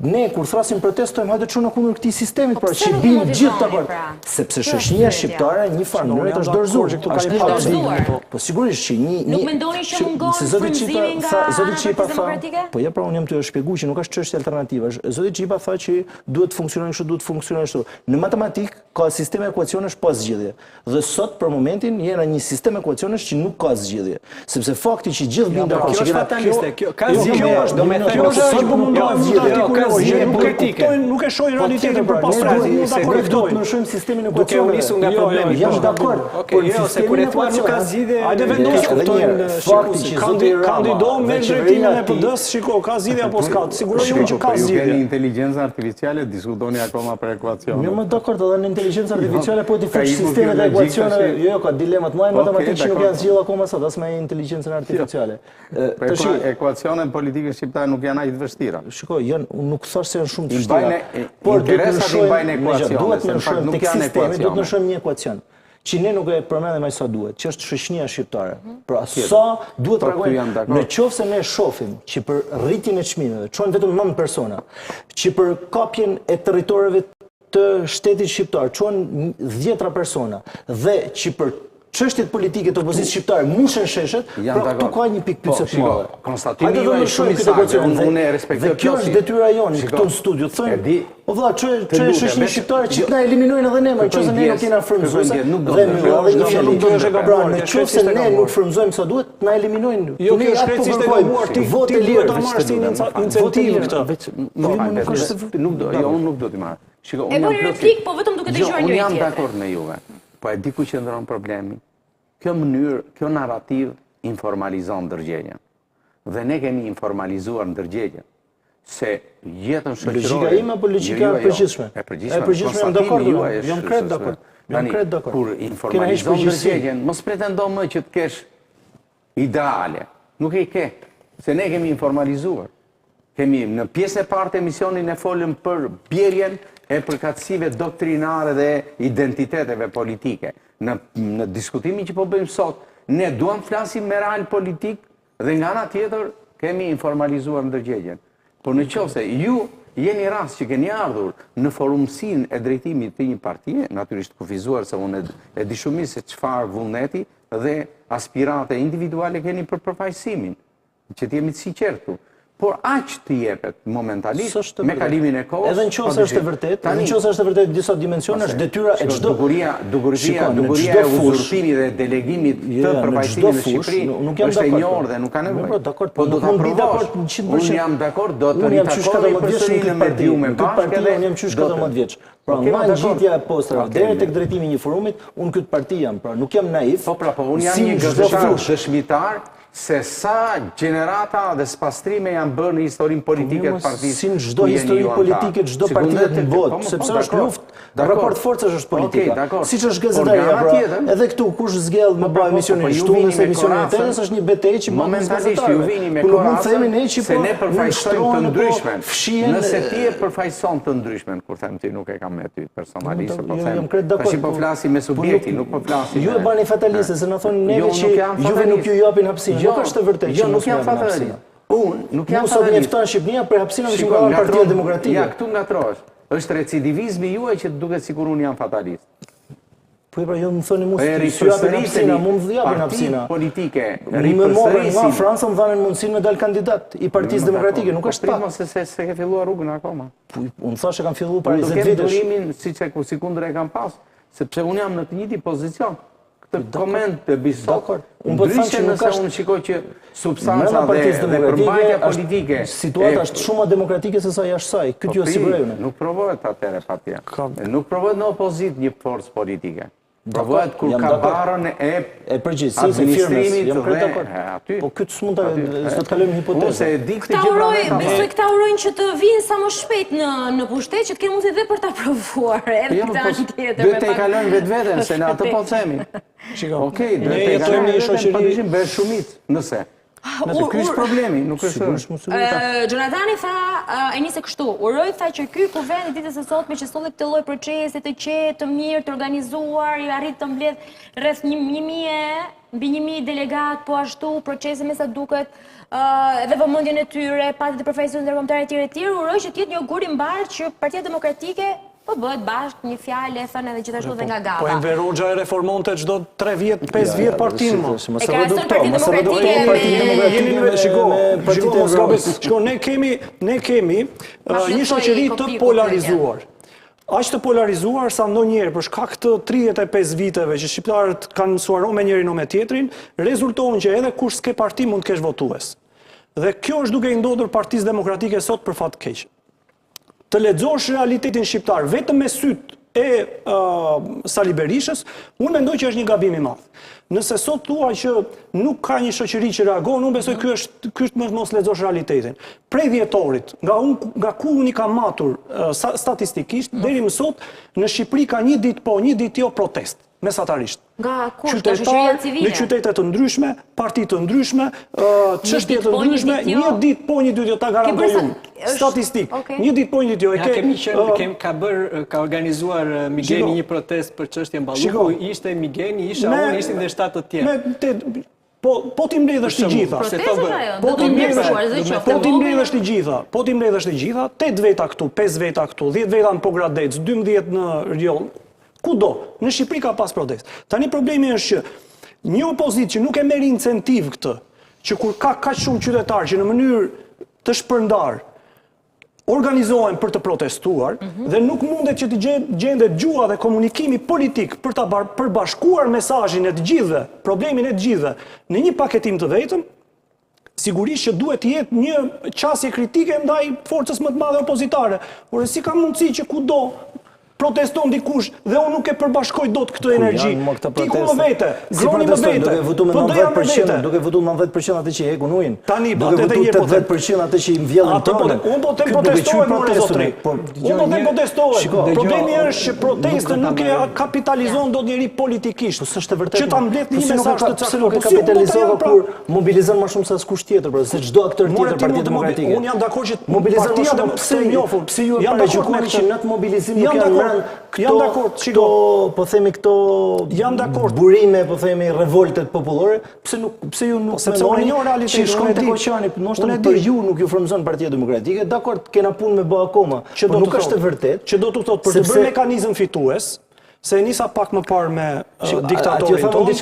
Ne kur thrasim protestë thojmë hajde çohna kundër këtij sistemit, po pra që bim gjithë dakord. Pra? Sepse shoqëria shqiptare një farë mënyre është dorëzuar, është paradigmë. Po, po sigurisht që një Nuk mendoni që mungon frymëzimi nga zoti Çipa tha, po ja pra unë jam tu e shpjeguar që nuk është çështje alternativash. Zoti Çipa tha që duhet të funksionojë kështu, duhet të funksionojë kështu. Në matematikë ka sisteme ekuacionesh pa zgjidhje. Dhe sot për momentin jena një sistem ekuacionesh që nuk ka zgjidhje. Sepse fakti që gjithë bin dakord që kena fataliste, kjo ka jo, zgjidhje, kjo është domethënë kjo është që po mundohem të jo, artikuloj, që nuk e kuptojnë, nuk e shohin po realitetin për pas ne duhet ta korrektojmë. Duhet të ndryshojmë sistemin e ekuacioneve. Duke u nisur nga jo, problemi, jam po. dakord. Por jo, se kur e thua nuk ka zgjidhje, hajde vendos të kuptojnë fakti që zoti Rama kandido me drejtimin e PD-s, shiko, ka zgjidhje apo s'ka? Siguroj unë që ka zgjidhje. Ju keni inteligjencë artificiale, diskutoni akoma për ekuacione. Mirë, më dakord edhe në inteligjencë artificiale po t'i fush sistemet e ekuacioneve. Jo, jo, ka dilema të mëdha matematikë që nuk janë zgjidhur akoma sot as me inteligjencën artificiale. Po Tash ekuacionet në politikën shqiptare nuk janë aq të vështira. Shiko, janë unë nuk thash se janë shumë të vështira. Por interesat i mbajnë ekuacione, duhet të ndryshojmë tek sistemi, duhet të ndryshojmë një ekuacion që ne nuk e përmendim aq sa duhet, që është shoqëria shqiptare. Mhm. Pra, sa duhet të po, reagojnë, në qoftë se ne shohim që për rritjen e çmimeve, çohen vetëm 9 persona, që për kapjen e territoreve të shtetit shqiptar, çohen dhjetra persona, dhe që për çështjet politike të opozitës shqiptare mushen sheshet, pra këtu ka një pikëpyetje të madhe. Po, konstatimi juaj është shumë i saktë, unë e respektoj Dhe kjo është detyra jonë këtu në studio, të thojmë, o vëlla, çoje çoje shoqërinë shqiptare që të na eliminojnë edhe ne, në qoftë se ne nuk jena frymëzuese dhe më edhe një fjali. Nuk është e gabuar. Pra, në qoftë se ne nuk frymëzojmë sa duhet, të na eliminojnë. Jo, kjo është krejtësisht e gabuar, ti votë e lirë. Ta marrësh si incentivë këtë. Nuk është nuk do, jo, unë nuk do t'i marr. Shiko, unë jam replikë, po vetëm duke dëgjuar njëri tjetrin. Unë jam dakord me juve. Po e di ku qëndron problemi. Kjo mënyrë, kjo narrativë informalizon ndërgjegjen. Dhe ne kemi informalizuar ndërgjegjen se jetën shoqërore. Logjika ime apo logjika jo, jo, e jo. përgjithshme? E përgjithshme. E përgjithshme jam dakord, jam krejt dakord. Jam krejt dakord. Kur informalizon ndërgjegjen, mos pretendo më që të kesh ideale. Nuk e ke, se ne kemi informalizuar. Kemi në pjesën e parë të emisionit ne folëm për bjerjen e përkatësive doktrinare dhe identiteteve politike. Në, në diskutimin që po bëjmë sot, ne duam të flasim me realpolitik dhe nga ana tjetër kemi informalizuar ndërgjegjen. Por në qoftë se ju jeni rast që keni ardhur në forumësinë e drejtimit të një partie, natyrisht kufizuar se unë e di shumë mirë se çfarë vullneti dhe aspirate individuale keni për përfaqësimin. Që të jemi të sinqertë këtu. Por aq të jepet momentalisht me kalimin e kohës. Edhe në qoftë se është e vërtetë, edhe në qoftë se është e vërtetë në disa dimensione është detyra e çdo dukuria, dukuria, dukuria e uzurpimit dhe delegimit të përfaqësimit në Shqipëri nuk është e njohur dhe nuk ka nevojë. Po dakord, po do ta provosh. Unë jam dakord, do të ritakohemi përsëri në mediume bashkë edhe unë jam qysh 14 vjeç. Pra, nga ngjitja e posterave deri tek drejtimi i një forumit, unë këtë parti jam, pra nuk jam naiv. Po pra, po unë jam një gazetar dëshmitar se sa gjenerata dhe spastrime janë bërë në historinë politike të partisë. Si në çdo histori politike, çdo partie në botë, po, sepse është luftë, raport forcash është politika. Siç është gazetaria, pra, edhe këtu kush zgjedh me bë emisionin e shtunës, emisionin e të enjtes është një betejë që momentalisht ju vini me koracën. Nuk mund të themi ne që po ne përfaqësojmë të ndryshmen. Nëse ti e përfaqëson të ndryshmen, kur them ti nuk e kam me ty personalisht, po them. Tash po flasim me subjektin, nuk po flasim. Ju e bëni fataliste, se na thoni neve jo, që juve nuk ju japin hapësirë. Jo, nuk është e vërtetë jo, që nuk jam fatalist. Unë nuk jam fatalist. Sot mjafton Shqipëria për hapësirën që ka Partia Demokratike. Ja, këtu ngatërrohesh. Është recidivizmi juaj që duket sikur unë jam fatalist. Po pra ju më thoni mua si s'ju japin hapësina, mu më japin hapësina. Politike, më morën nga Franca më dhanë mundësinë me dal kandidat i Partisë Demokratike, nuk është pak. Po se se s'e ke filluar rrugën akoma. Po unë thashë kam filluar para 20 vitesh. Durimin siç e ku sikundër e kam pas, sepse unë jam në të njëjtin pozicion. Këtë koment të bëj sot. Unë po të them që nuk është unë shikoj që substanca dhe, dhe përmbajtja politike situata është shumë më demokratike se sa jashtë saj. Këtë po ju siguroj unë. Nuk provohet atëherë partia. Nuk provohet në opozitë një forcë politike. Provohet kur ka barrën e e përgjegjësisë së firmës, jam krejt dakord. Aty. Po këtë s'mund ta s'do të kalojmë hipotezë. Unë se e di këtë gjë pra Besoj këta urojnë që të vinë sa më shpejt në në pushtet që të kenë mundësi dhe për ta provuar edhe jo, këtë po, anë tjetër. Duhet të kalojnë vetveten se në atë po themi. Shiko. Okej, duhet të kalojnë në një shoqëri. Padyshim bëhet shumicë, nëse. Nëse ky është problemi, nuk është. Sigurisht mos u Jonatani tha, e nise kështu, uroj tha që ky kuvend i ditës së sotme që solli këtë lloj procesi të qetë, të mirë, të organizuar, i arrit të mbledh rreth 1000 mbi 1000 delegat, po ashtu procesi me sa duket edhe vëmendjen e tyre, pati dhe përfaqësues ndërkombëtar etj etj, uroj që të jetë një ogur i mbarë që Partia Demokratike Po bëhet bashkë një fjalë e thënë edhe gjithashtu dhe nga Gava. Po Enver Hoxha e reformonte çdo 3 vjet, 5 vjet partinë mo. E krahason Partinë Demokratike me jemi në shiko, shiko mos gaboj. Shiko ne kemi ne kemi një shoqëri të polarizuar. Aq të polarizuar sa ndonjëherë për shkak të 35 viteve që shqiptarët kanë mësuar o me njërin o me tjetrin, rezulton që edhe kur s'ke parti mund të kesh votues. Dhe kjo është duke i ndodhur Partisë Demokratike sot për fat të keq. të lexosh realitetin shqiptar vetëm me sytë e uh, Sali Berishës, unë mendoj që është një gabim i madh. Nëse sot thua që nuk ka një shoqëri që reagon, unë besoj ky është ky është mos mos lexosh realitetin. Prej dhjetorit, nga un, nga ku unë i kam matur uh, statistikisht mm. deri më sot në Shqipëri ka një ditë po, një ditë jo protestë mesatarisht. Nga kush? Nga shoqëria civile? Në qytete të ndryshme, parti të ndryshme, çështje të po, ndryshme, jo. një ditë po, një ditë jo, ta garantoj unë. Statistik. Një ditë po, një ditë jo. E kemi qenë, kemi ka bër, ka organizuar Migeni një protestë për çështjen Balluku, ishte Migeni, isha unë, ishin dhe shtatë të tjerë. Me Po po t'i mbledhësh të gjitha. Po t'i mbledhësh, po t'i mbledhësh të gjitha. Po t'i mbledhësh të gjitha, 8 veta këtu, 5 veta këtu, 10 veta në Pogradec, 12 në Rrjoll, Kudo, në Shqipëri ka pas protestë. Tani problemi është që një opozitë që nuk e merr incentivë këtë, që kur ka kaq shumë qytetarë që në mënyrë të shpërndarë organizohen për të protestuar mm -hmm. dhe nuk mundet që të gjendet gjuha dhe komunikimi politik për ta përbashkuar mesazhin e të gjithëve, problemin e të gjithëve në një paketim të vetëm, Sigurisht që duhet të jetë një qasje kritike ndaj forcës më të madhe opozitare. Por si ka mundësi që kudo proteston dikush dhe unë nuk e përbashkoj dot këtë energji. Ti ku më vete, si groni më vete, duke votu me 90%, duke votu 90% atë që i hekun ujin. Tani, duke votu 80% atë që i vjellin po pronën. Unë po them protestohet, more zotri. Po, unë po them protestohet. Problemi është që protestën nuk e kapitalizon dot njeri politikisht. Po s'është e vërtetë. Që ta mbledh një mesazh të caktuar. Pse nuk e po kapitalizova pra? kur mobilizon më shumë se askush tjetër, pra se çdo aktor tjetër Partia Demokratike. Unë jam dakord që mobilizon më shumë, pse njofur, pse ju e paragjykoni që në atë mobilizim nuk janë brenda këto, jam dakord, këto, po themi këto jam dakord. Burime, po themi revoltet popullore, pse nuk pse ju nuk po, sepse unë njoh realitetin, që shkon tek oqeani, ndoshta për ju nuk ju frymëzon Partia Demokratike, dakord, kena punë me bë akoma, që po nuk është e vërtetë. Që do të thotë për të bërë mekanizëm fitues, Se e nisa pak më parë me uh, diktatorin tonë,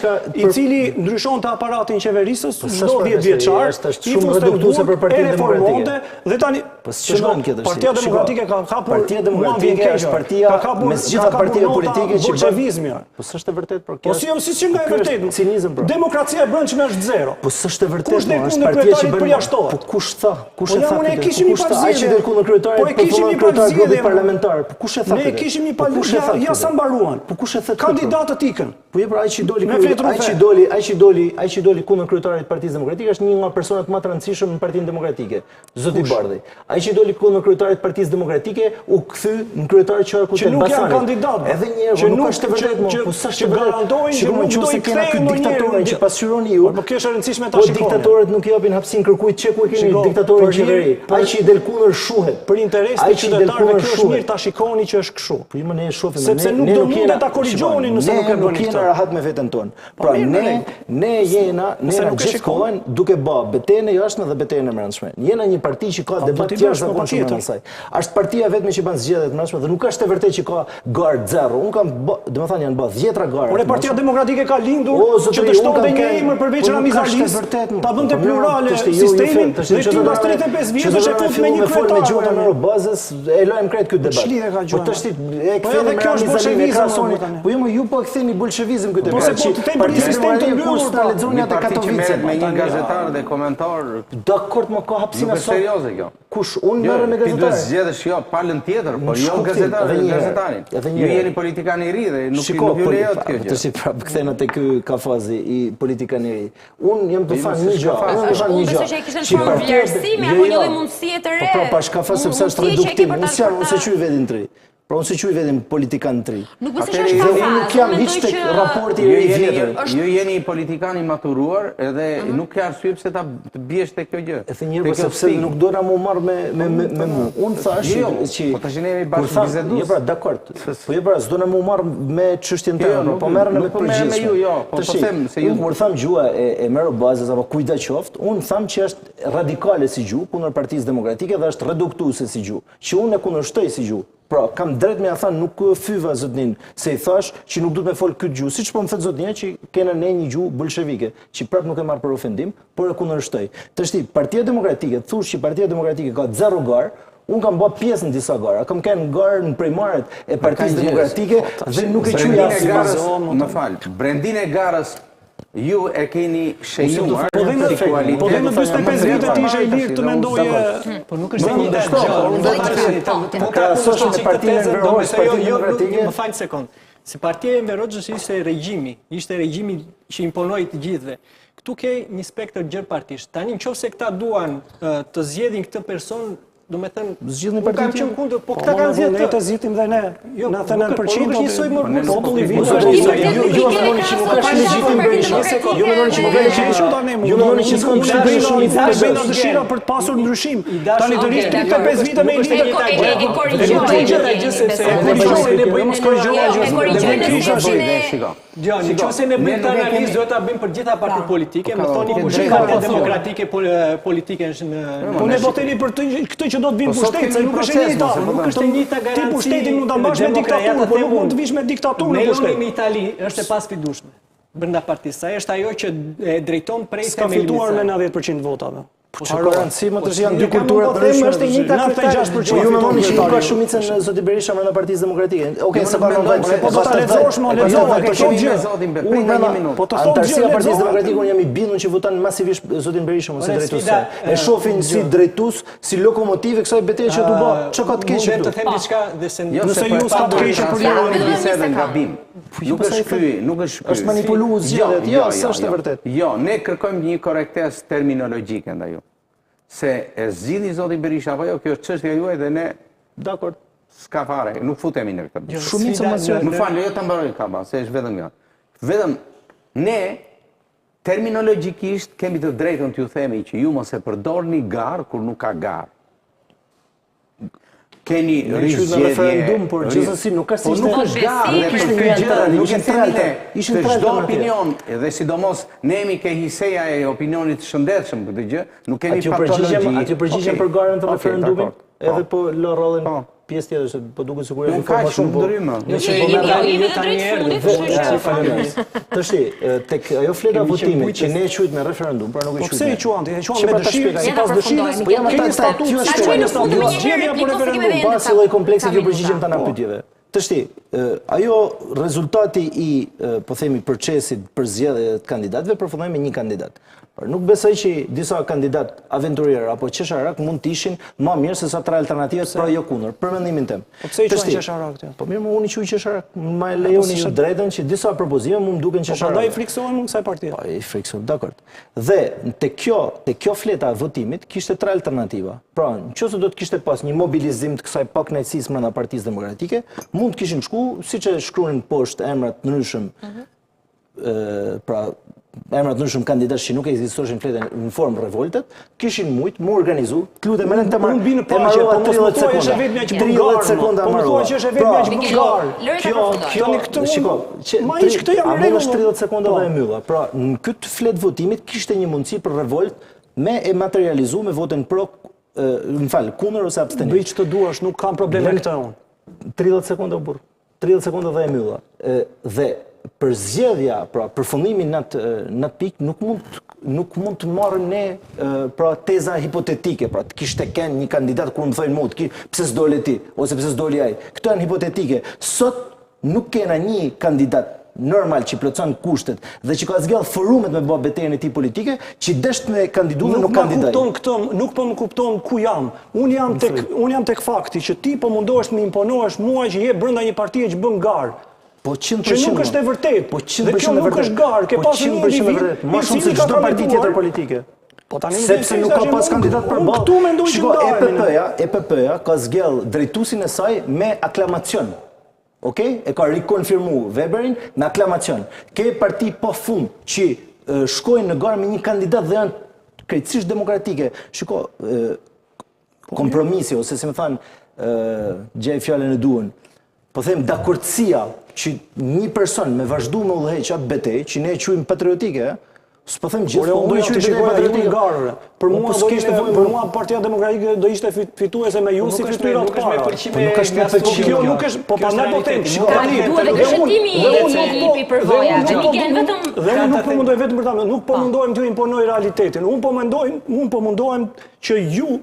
i cili ndryshonte aparatin qeverisës po, çdo 10 vjeçar, i fuste reduktuese për Partinë Demokratike. Dhe tani po s'qëndron kjo tash. Partia Demokratike ka kapur Partia Demokratike është partia ka kapur mes gjitha partive politike që bolshevizmi. Po s'është e vërtetë por kjo. Po si si që nga e vërtetë? Cinizëm pra. Demokracia e brendshme është zero. Po s'është e vërtetë. Kush del kundër kryetarit përjashtohet. Po kush tha? Kush po e tha? Ne kishim një palë zgjedhje. Ai që del kundër kryetarit, po e kishim një palë zgjedhje parlamentar. Po kush e tha? Ne kishim një palë kush e tha? Ja sa mbaruan. Po kush e tha? Kandidatët ikën. Po je pra ai që doli ai që doli, ai që doli, ai që doli kundër kryetarit të Partisë Demokratike është një nga personat më të rëndësishëm në Partinë Demokratike, zoti Bardhi. Ai që doli kundër kryetarit të Partisë Demokratike u kthy në kryetar qarkut të Elbasanit. Që nuk janë kandidatë. Edhe një herë, po nuk është e vërtetë më, po s'është e vërtetë. Garantojnë që nuk do i kthejnë diktatorin që pasqyroni ju. Po kjo është e rëndësishme ta shikoni. Po diktatorët nuk i japin hapësinë kërkujt, që ku e keni diktatorin në qeveri. Ai që i del kundër shuhet. Për interes të qytetarëve kjo është mirë ta shikoni që është kështu. Po jo ne e shohim, ne ne nuk jemi. mundet ta korrigjoni nëse nuk e bëni këtë. Ne nuk jena rahat me veten tonë. Po pra ne ne jena ne jena gjithë kohën duke bë betejën e jashtme dhe betejën e brendshme. Jena një parti që ka debat të jashtëzakonshëm brenda saj. Është partia e vetme që bën zgjedhje të brendshme dhe nuk është e vërtetë që ka garë zero. Unë kam bë, domethënë janë bë dhjetra gara. Por Partia Demokratike ka lindur që të shtonte një emër përveç po Ramiz Alisë, ta bënte po plurale sistemin dhe ti mbas 35 vjetësh e fut me një kryetar. Me gjuhën e Mero Bazës e lëmë krejt këtë debat. Ç'lidhje ka gjuha? Po tash e po ktheni me Ramiz Alinë e krahasoni. Po jo, më ju po e ktheni bolshevizëm këtë debat. Po se po të them për një sistem të mbyllur, ta lexoni atë Katovicën me një gazetar dhe komentar. Dakord, më ka hapësira sot. Nuk është serioze kjo. Kush unë jo, merrem me gazetarë? Ti duhet zgjedhësh jo palën tjetër, po jo gazetarin, gazetarin. Ju jeni politikan i ri dhe nuk Shiko, nuk ju lejohet kjo gjë. Tash prapë kthehena te ky kafazi i politikan i ri. Unë jam të thënë një gjë, unë jam të thënë një gjë. Unë besoj që e kishte në formë vlerësimi apo një lloj mundësie të re. Po pra, pas kafaz sepse është reduktim, unë s'jam, unë s'e quaj veten të ri. Pra unë s'e quaj veten politikan të ri. Nuk besoj që është kafaz. Unë nuk jam hiç tek raporti i ri vjetër. Ju jeni një politikan i maturuar edhe mhm. nuk ka arsye pse ta të biesh te kjo gjë. E the një herë po sepse nuk do na mu marr me me me me mu. Unë thash jo, jo, që po tash ne jemi bashkëbisedues. Jo pra, dakord. Po jo pra, s'do na mu marr me çështjen tënde, jo, po merrem me përgjithshme. Me ju, jo, po po them se ju kur tham gjuha e e Mero Bazës apo kujtdo qoftë, unë tham që është radikale si gjuhë kundër Partisë Demokratike dhe është reduktuese si gjuhë. Që unë e kundërshtoj si gjuhë. Pra, kam drejt me ja thanë, nuk fyva zotnin, se i thash që nuk duhet me fol këtë gjuhë, siç po më thotë zotnia që kena ne një gjuhë bolshevike, që prap nuk e marr për ofendim, por e kundërshtoj. Tashti, Partia Demokratike, thush që Partia Demokratike ka zero garë, unë kam bë pjesë në disa gara, kam qenë në garë në primaret e Partisë Demokratike po, dhe nuk e quaj asnjë. Më fal, brendinë e garës Ju e keni shenjuar po dhe në si kualitet. Po dhe në 45 vite ti ishe i lirë të mendoje. Po nuk është e njëjta gjë. Po krahasosh me partinë e Enver Hoxhës, Partinë jo, Demokratike. Më fal sekond. Se partia e Enver Hoxhës ishte regjimi, ishte regjimi që imponoi të gjithëve. Këtu ke një spektër gjerë partish. Tani nëse këta duan të zgjedhin këtë person, Do me thënë, zgjidhni partinë. Kam qenë kundër, po, po këta kanë zgjedhur. Ne të zgjidhim dhe ne. Jo, 99% po nuk është njësoj më po populli vjen. Ju ju mendoni që nuk është legjitim Berisha. Ju mendoni që nuk është legjitim. Ju mendoni që s'ka pse Berisha i dashur dëshira për të pasur ndryshim. Tani të rrish 35 vite me një lider. E korrigjoj gjë gjë sepse e korrigjoj ne bëjmë mos korrigjoj gjë. E korrigjoj Jo, në qoftë se ne bëjmë këtë analizë, duhet ta bëjmë për gjitha partitë politike, më thoni po, kush partia demokratike politike është në Po ne po themi për këtë që do të vinë po pushtet, se nuk është e njëjta, po nuk është e njëjta garanci. Ti pushtetin mund ta mbash me diktaturë, po nuk mund të vish me diktaturë në pushtet. Meloni në Itali është e pasfidueshme brenda partisë. Ajo është ajo që e drejton prej themelimit. S'ka fituar me 90% votave. Po çka ka rëndësi më të janë dy kultura po të ndryshme. Është e njëjta 96%. Po ju mendoni që nuk ka shumicën zoti Berisha brenda Partisë Demokratike. Okej, se ka mendoj. Po do ta lexosh, më lexo, të thotë gjë. Zotin Be, prit një minutë. Po të thotë gjë. Anëtarësia e Partisë Demokratike unë jam i bindur që voton masivisht zotin Berisha mos si drejtues. E shohin si drejtues, si lokomotivë kësaj beteje që do bë. Çka ka të keqe këtu? Mund të them diçka dhe se jo, nëse ju s'ka të keqe për ju bisedën gabim. Po nuk është ky, nuk është ky. Është manipuluar zgjedhjet, jo, jo, s'është e vërtetë. Jo, ne kërkojmë një korrektesë terminologjike ndaj ju. Se e zgjidhni zoti Berisha apo jo, kjo është çështja juaj dhe ne Dakord. S'ka fare, nuk futemi në këtë. Jo, Shumica masive. Më fal, jo ta mbaroj kaba, se është vetëm kjo. Vetëm ne terminologjikisht kemi të drejtën t'ju themi që ju mos e përdorni garë kur nuk ka garë. Keni rizgjedhje... referendum, por gjithsesi nuk është po nuk është garë, dhe për këtë gjë nuk e themi ne. Ishin tre çdo opinion, dhe sidomos ne jemi ke hiseja e opinionit të shëndetshëm këtë gjë, nuk kemi patologji. Aty përgjigjem për garën të referendumin, edhe po lë rrallën po. pjesë tjetër, se po duket sikur jam po më shumë. Po Jo, po merr jemi në drejt fundit, kështu që faleminderit. Tashi, tek ajo fleta votimit që ne e quajmë me referendum, pra nuk e quajmë. Po pse e quan ti? E quan me dëshirë, sipas dëshirës, po jam ata statut, ta çojnë në fund me një herë replikë ose kemi edhe Pas lloj kompleksi ju përgjigjem tana pyetjeve. Tashti, ajo rezultati i, po themi, procesit për zgjedhje të kandidatëve përfundoi me një kandidat. Por nuk besoj që disa kandidat aventurierë apo qesharak mund të ishin më mirë se sa tre alternativat pro jo kundër, për mendimin tim. Po pse i quan qesharak ti? Po mirë, unë i quaj qesharak. Ma po lejoni ju drejtën që disa propozime mund duken po qesharak. Po prandaj i frikësohem unë kësaj partie. Po i frikësohem, dakord. Dhe te kjo, te kjo fleta e votimit kishte tre alternativa. Pra, në qoftë se do të kishte pas një mobilizim të kësaj pakënaqësisë brenda Partisë Demokratike, mund të kishin shku, siç e shkruanin poshtë emra të ndryshëm. Mm -hmm. pra. emra të ndryshëm kandidatësh që nuk ekzistoshin fletën në formë revoltet, kishin mujt m'u organizu, të lutem edhe të marr. Unë bi në paqe, po mos më thuaj është e vetmja që bën garë. 30 sekonda po më thuaj që është e vetmja që bën garë. Kjo, kjo, këtë shiko, që ma ish këtë jam në rregull. A 30 sekonda po. dhe e mbylla. Pra, në këtë fletë votimit kishte një mundësi për revolt me e materializu me votën pro, më fal, kundër ose abstenim. Bëj ç'të duash, nuk kam problem me këtë unë. 30 sekonda u burr. 30 sekonda dhe e mbylla. Dhe përzgjedhja, pra përfundimi në atë në atë pikë nuk mund nuk mund të marrim ne pra teza hipotetike, pra të kishte qenë një kandidat kur më thonë mua, ki, pse s'dole ti ose pse s'doli ai. Këto janë hipotetike. Sot nuk kena një kandidat normal që plotëson kushtet dhe që ka zgjedh forumet me bë betejën e tij politike, që desht me kandidu dhe nuk kandidoi. Nuk kupton këtë, nuk po më kupton ku jam. Unë jam tek unë jam tek fakti që ti po mundohesh të më imponohesh mua që je brenda një partie që bën garë. Po 100% që nuk është e vërtetë. Po 100% dhe kjo nuk është garë, ke po pasur një individ, më shumë se çdo parti tjetër politike. Po tani sepse nuk ka pas kandidat përballë. Këtu mendoj që Shiko, EPP-ja, EPP-ja ka zgjedh drejtuesin e saj me aklamacion. Ok? E ka rikonfirmu Weberin me aklamacion. Ke parti pa fund që shkojnë në garë me një kandidat dhe janë krejtësisht demokratike. Shiko, kompromisi ose si me thanë, gjej fjalën e duhur. Po them dakordësia që një person me vazhdu me udhëheq atë betejë, që ne e quajmë patriotike, s'po them gjithë, po unë e quaj betejë patriotike. Garë. Për mua do ishte për mua Partia Demokratike do ishte fituese me ju si fytyra të para. Po nuk është me pëlqim. Kjo nuk është, po prandaj po them, shiko tani. Duhet të gërshetimi i përvoja. Dhe Migen vetëm dhe unë nuk po mundoj vetëm për ta, nuk po, po mundohem t'ju imponoj realitetin. Unë po mendoj, unë po mundohem që ju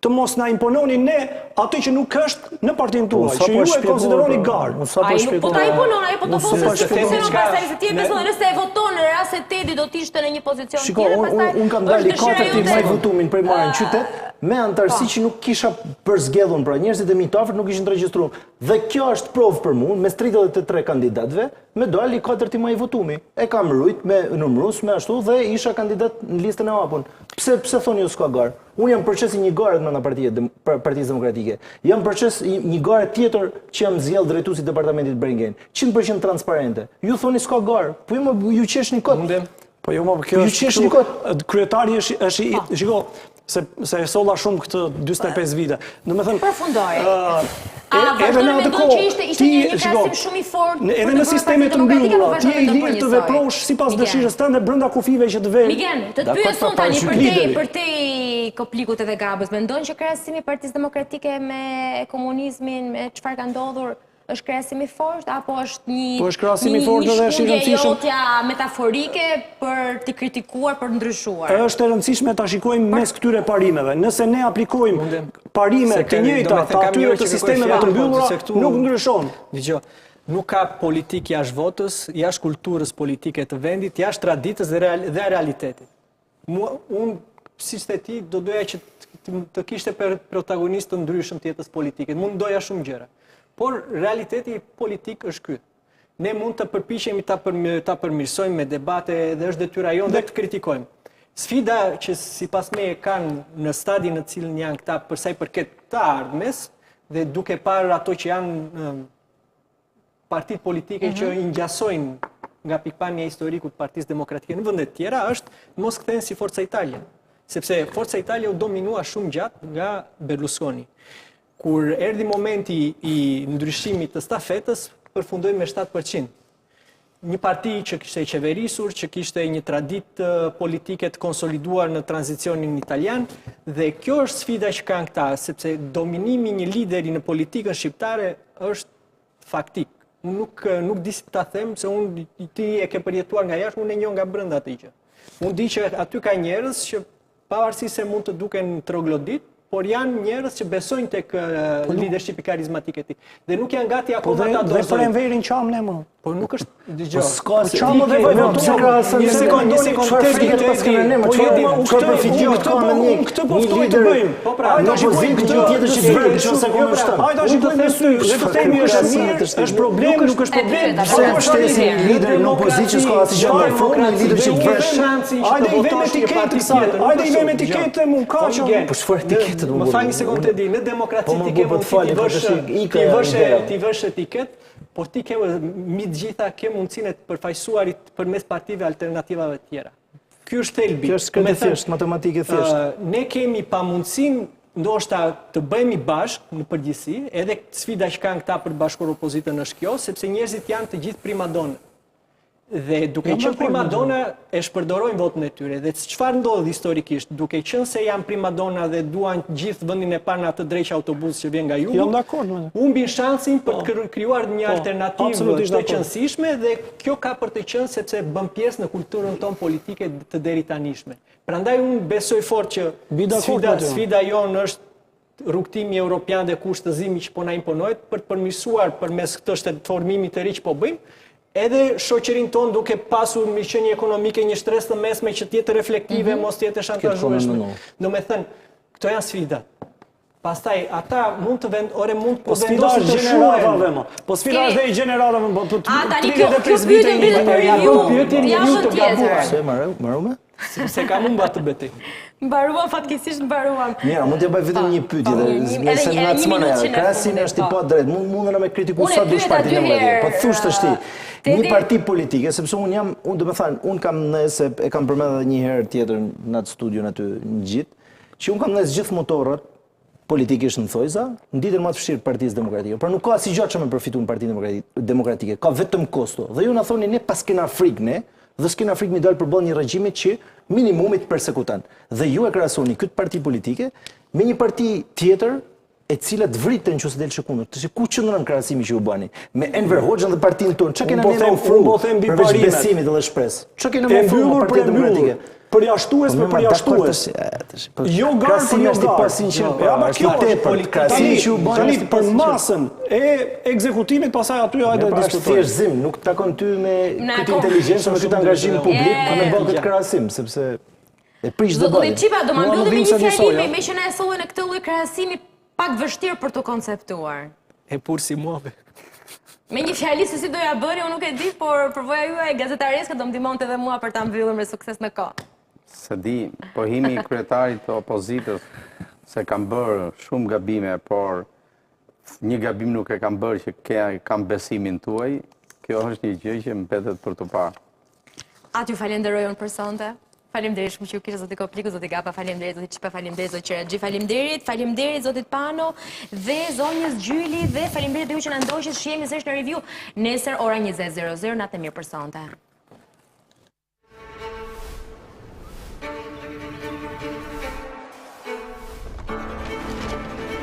të mos na impononi ne atë që nuk është në partinë po, tuaj, që ju e konsideroni po, garë. Ai nuk po ta imponon, ai po të thotë se si funksionon pastaj se ti e beson nëse e voton në rast se Tedi do të ishte në një pozicion tjetër, pastaj unë kam dalë i katërti më i votumi në primare në qytet me anëtarësi po. që nuk kisha përzgjedhun, pra njerëzit e mi të afërt nuk ishin të regjistruar. Dhe kjo është provë për mua, mes 33 kandidatëve, me dalë i katërti më i votumi. E kam rujt me numërues, me ashtu dhe isha kandidat në listën e hapun. Pse pse thoni ju s'ka garë? Unë jam proces i një gare brenda partie Partisë Demokratike. Jam proces i një gare tjetër që jam zgjedh drejtues i departamentit Brain Gain. 100% transparente. Ju thoni s'ka garë. Po ju më ju qeshni kot. Mundem. Po jo, më kjo ju qeshni kot. Kryetari është është i po. shiko, se se e solla shumë këtë 45 vite. Domethënë përfundoi. A edhe në atë kohë që ishte ishte një një krahasim shumë i fortë. Edhe në sisteme të mbyllura, ti je i lirë të veprosh sipas dëshirës tënde brenda kufijve që të vë. Migen, të të pyes unë tani përtej përtej Koplikut edhe Gabës, mendon që krahasimi i Partisë Demokratike me komunizmin, me çfarë ka ndodhur, Është krahasim i fortë apo është një Po është krahasim i fortë dhe është i rëndësishëm. Jotja metaforike për të kritikuar, për të ndryshuar. Është e rëndësishme ta shikojmë mes këtyre parimeve. Nëse ne aplikojmë parime të njëjta të atyre të sistemeve të mbyllura, nuk ndryshon. Dëgjo, nuk ka politikë jashtë votës, jashtë kulturës politike të vendit, jashtë traditës dhe, real, dhe realitetit. Mua, unë, siç the ti, do doja që të, të kishte për protagonistë të ndryshëm të jetës politike. Mund doja shumë gjëra. Por realiteti politik është ky. Ne mund të përpiqemi ta përm, ta përmirësojmë me debate dhe është detyra jonë dhe të kritikojmë. Sfida që sipas meje kanë në stadin në cilin janë këta për sa i përket të ardhmes dhe duke parë ato që janë partitë politike mm -hmm. që i ngjasojnë nga pikëpamja e historikut Partisë Demokratike në vende të tjera është mos kthehen si Forza Italia, sepse Forza Italia u dominua shumë gjatë nga Berlusconi. Kur erdhi momenti i ndryshimit të stafetës, përfundoi me 7%. Një parti që kishte qeverisur, që kishte një traditë politike të konsoliduar në tranzicionin italian dhe kjo është sfida që kanë këta, sepse dominimi i një lideri në politikën shqiptare është faktik. Unë nuk nuk di si ta them se unë ti e ke përjetuar nga jashtë, unë e njoh nga brenda atë gjë. Unë di që aty ka njerëz që pavarësisht se mund të duken troglodit, por janë njerëz që besojnë tek po leadershipi karizmatik e tij. Dhe nuk janë gati po akoma ta dorëzojnë. Dhe për Enverin qamë ne më. Po nuk është, dëgjo. Po s'ka se qamë dhe po pse krahason një sekondë, një sekondë, çfarë frike të paskemi ne, më çfarë çfarë përfitimi ka me një këtë po ftoj të bëjmë. Po pra, në opozitë këtë tjetër që të bëjmë, çfarë se ku është. Hajde ta shikojmë me sy, dhe të themi është mirë, është problem, nuk është problem. Pse mbështesim një lider në opozitë që s'ka asgjë nga forma, një lider që të vret shansin që të votosh një parti tjetër. Hajde i vëmë etiketë mu kaq. Po çfarë etiketë do? Më fal një sekondë Tedi, në demokraci po, ti ke mundësi të vësh ti vësh ti vësh etiketë. Por ti ke mbi të gjitha ke mundësinë e të përfaqësuarit përmes partive alternativave të tjera. Ky është thelbi. Kjo është krejt e thjeshtë, matematikë e thjeshtë. Ne kemi pamundësinë ndoshta të bëhemi bashkë në përgjithësi, edhe sfida që kanë këta për të bashkuar opozitën është kjo, sepse njerëzit janë të gjithë primadona. Dhe duke qenë primadona e shpërdorojnë votën e tyre. Dhe çfarë ndodh historikisht, duke qenë se janë primadona dhe duan gjithë vendin e parë në atë dreq autobus që vjen nga jugu. Jam dakord. Humbin shansin për të po. krijuar një po, alternativë të qenësishme dhe kjo ka për të qenë sepse bën pjesë në kulturën tonë politike të deritanishme. Prandaj unë besoj fort që sfida, sfida jonë është rrugëtimi europian dhe kushtëzimi që po na imponohet për të përmirësuar përmes këtë shtetformimi të ri që po bëjmë, edhe shoqërinë tonë duke pasur mirëqenie ekonomike, një shtresë të mesme që të jetë reflektive, mm -hmm. mos të jetë e shantazhueshme. Domethënë, këto janë sfidat. Pastaj ata mund të vend, ore mund të po vendosin të shuhen. Po sfida është dhe i gjeneratave, po po A tani kjo kjo pyetje mbetet për ju. Pyetjen ju të gabuar. Se marrë, marrë Se kam humbur atë betejë. Mbaruam fatkeqësisht mbaruam. Mirë, mund t'ja bëj vetëm një pyetje dhe nëse na cmon ajo. Krahasimi është i padrejtë. Mund mundën me kritiku sa dush partinë demokratike. Po thush tash ti, një parti politike, sepse un jam, un do të thënë, un kam nëse e kam përmendur edhe një herë tjetër në atë studion aty në gjithë, që un kam ndez gjithë motorët politikisht në thojza, në ditën më të vështirë të Partisë Demokratike. Pra nuk ka asgjë që me përfitu në Partinë Demokratike, ka vetëm kosto. Dhe ju na thoni ne paskena frikë ne, dhe s'kena frikë mi dalë përballë një regjimi që minimumi të persekuton. Dhe ju e krahasoni këtë parti politike me një parti tjetër e cila të vritte në qoftë se del kundër. Tash ku qëndron krahasimi që ju bëni? Me Enver Hoxhën dhe partinë tonë, çka kena po ne ofru? Po them mbi parimet. Besimit dhe shpresë. Çka kena me ofru me Partinë Demokratike? Përjashtues për po, përjashtues. Po, jo garë për jo garë. Është ja, po kjo është politika. Krahasimi që ju bëni tani për masën e ekzekutimit pastaj aty hajde pra, diskutojmë. Është thjeshtëzim, nuk të takon ty me këtë inteligjencë, me këtë angazhim publik për me bërë këtë krahasim, sepse e prish dhe bëjë. Zoti Çipa, do ma mbyllim me një fjali me meqë na e solle në këtë lloj krahasimi pak vështirë për të konceptuar. E pur si muave. Me një fjali se si do ja bëni, unë nuk e di, por përvoja juaj gazetareske do më ndihmonte edhe mua për ta mbyllur me sukses në kohë. S'e di, pohimi i kryetarit të opozitës se kam bërë shumë gabime, por një gabim nuk e kam bërë që ke, kam besimin tuaj, kjo është një gjë që mbetet për t'u parë. A t'ju falenderoj unë për sonte? Faleminderit shumë që ju kisha zoti Kopliku, zoti Gapa, faleminderit zoti Çipa, faleminderit zoti Qeraxhi, faleminderit, faleminderit zotit Pano dhe zonjës Gjyli dhe faleminderit dhe ju që na ndoqët, shihemi sërish në review nesër ora 20:00 natën e mirë për sonte.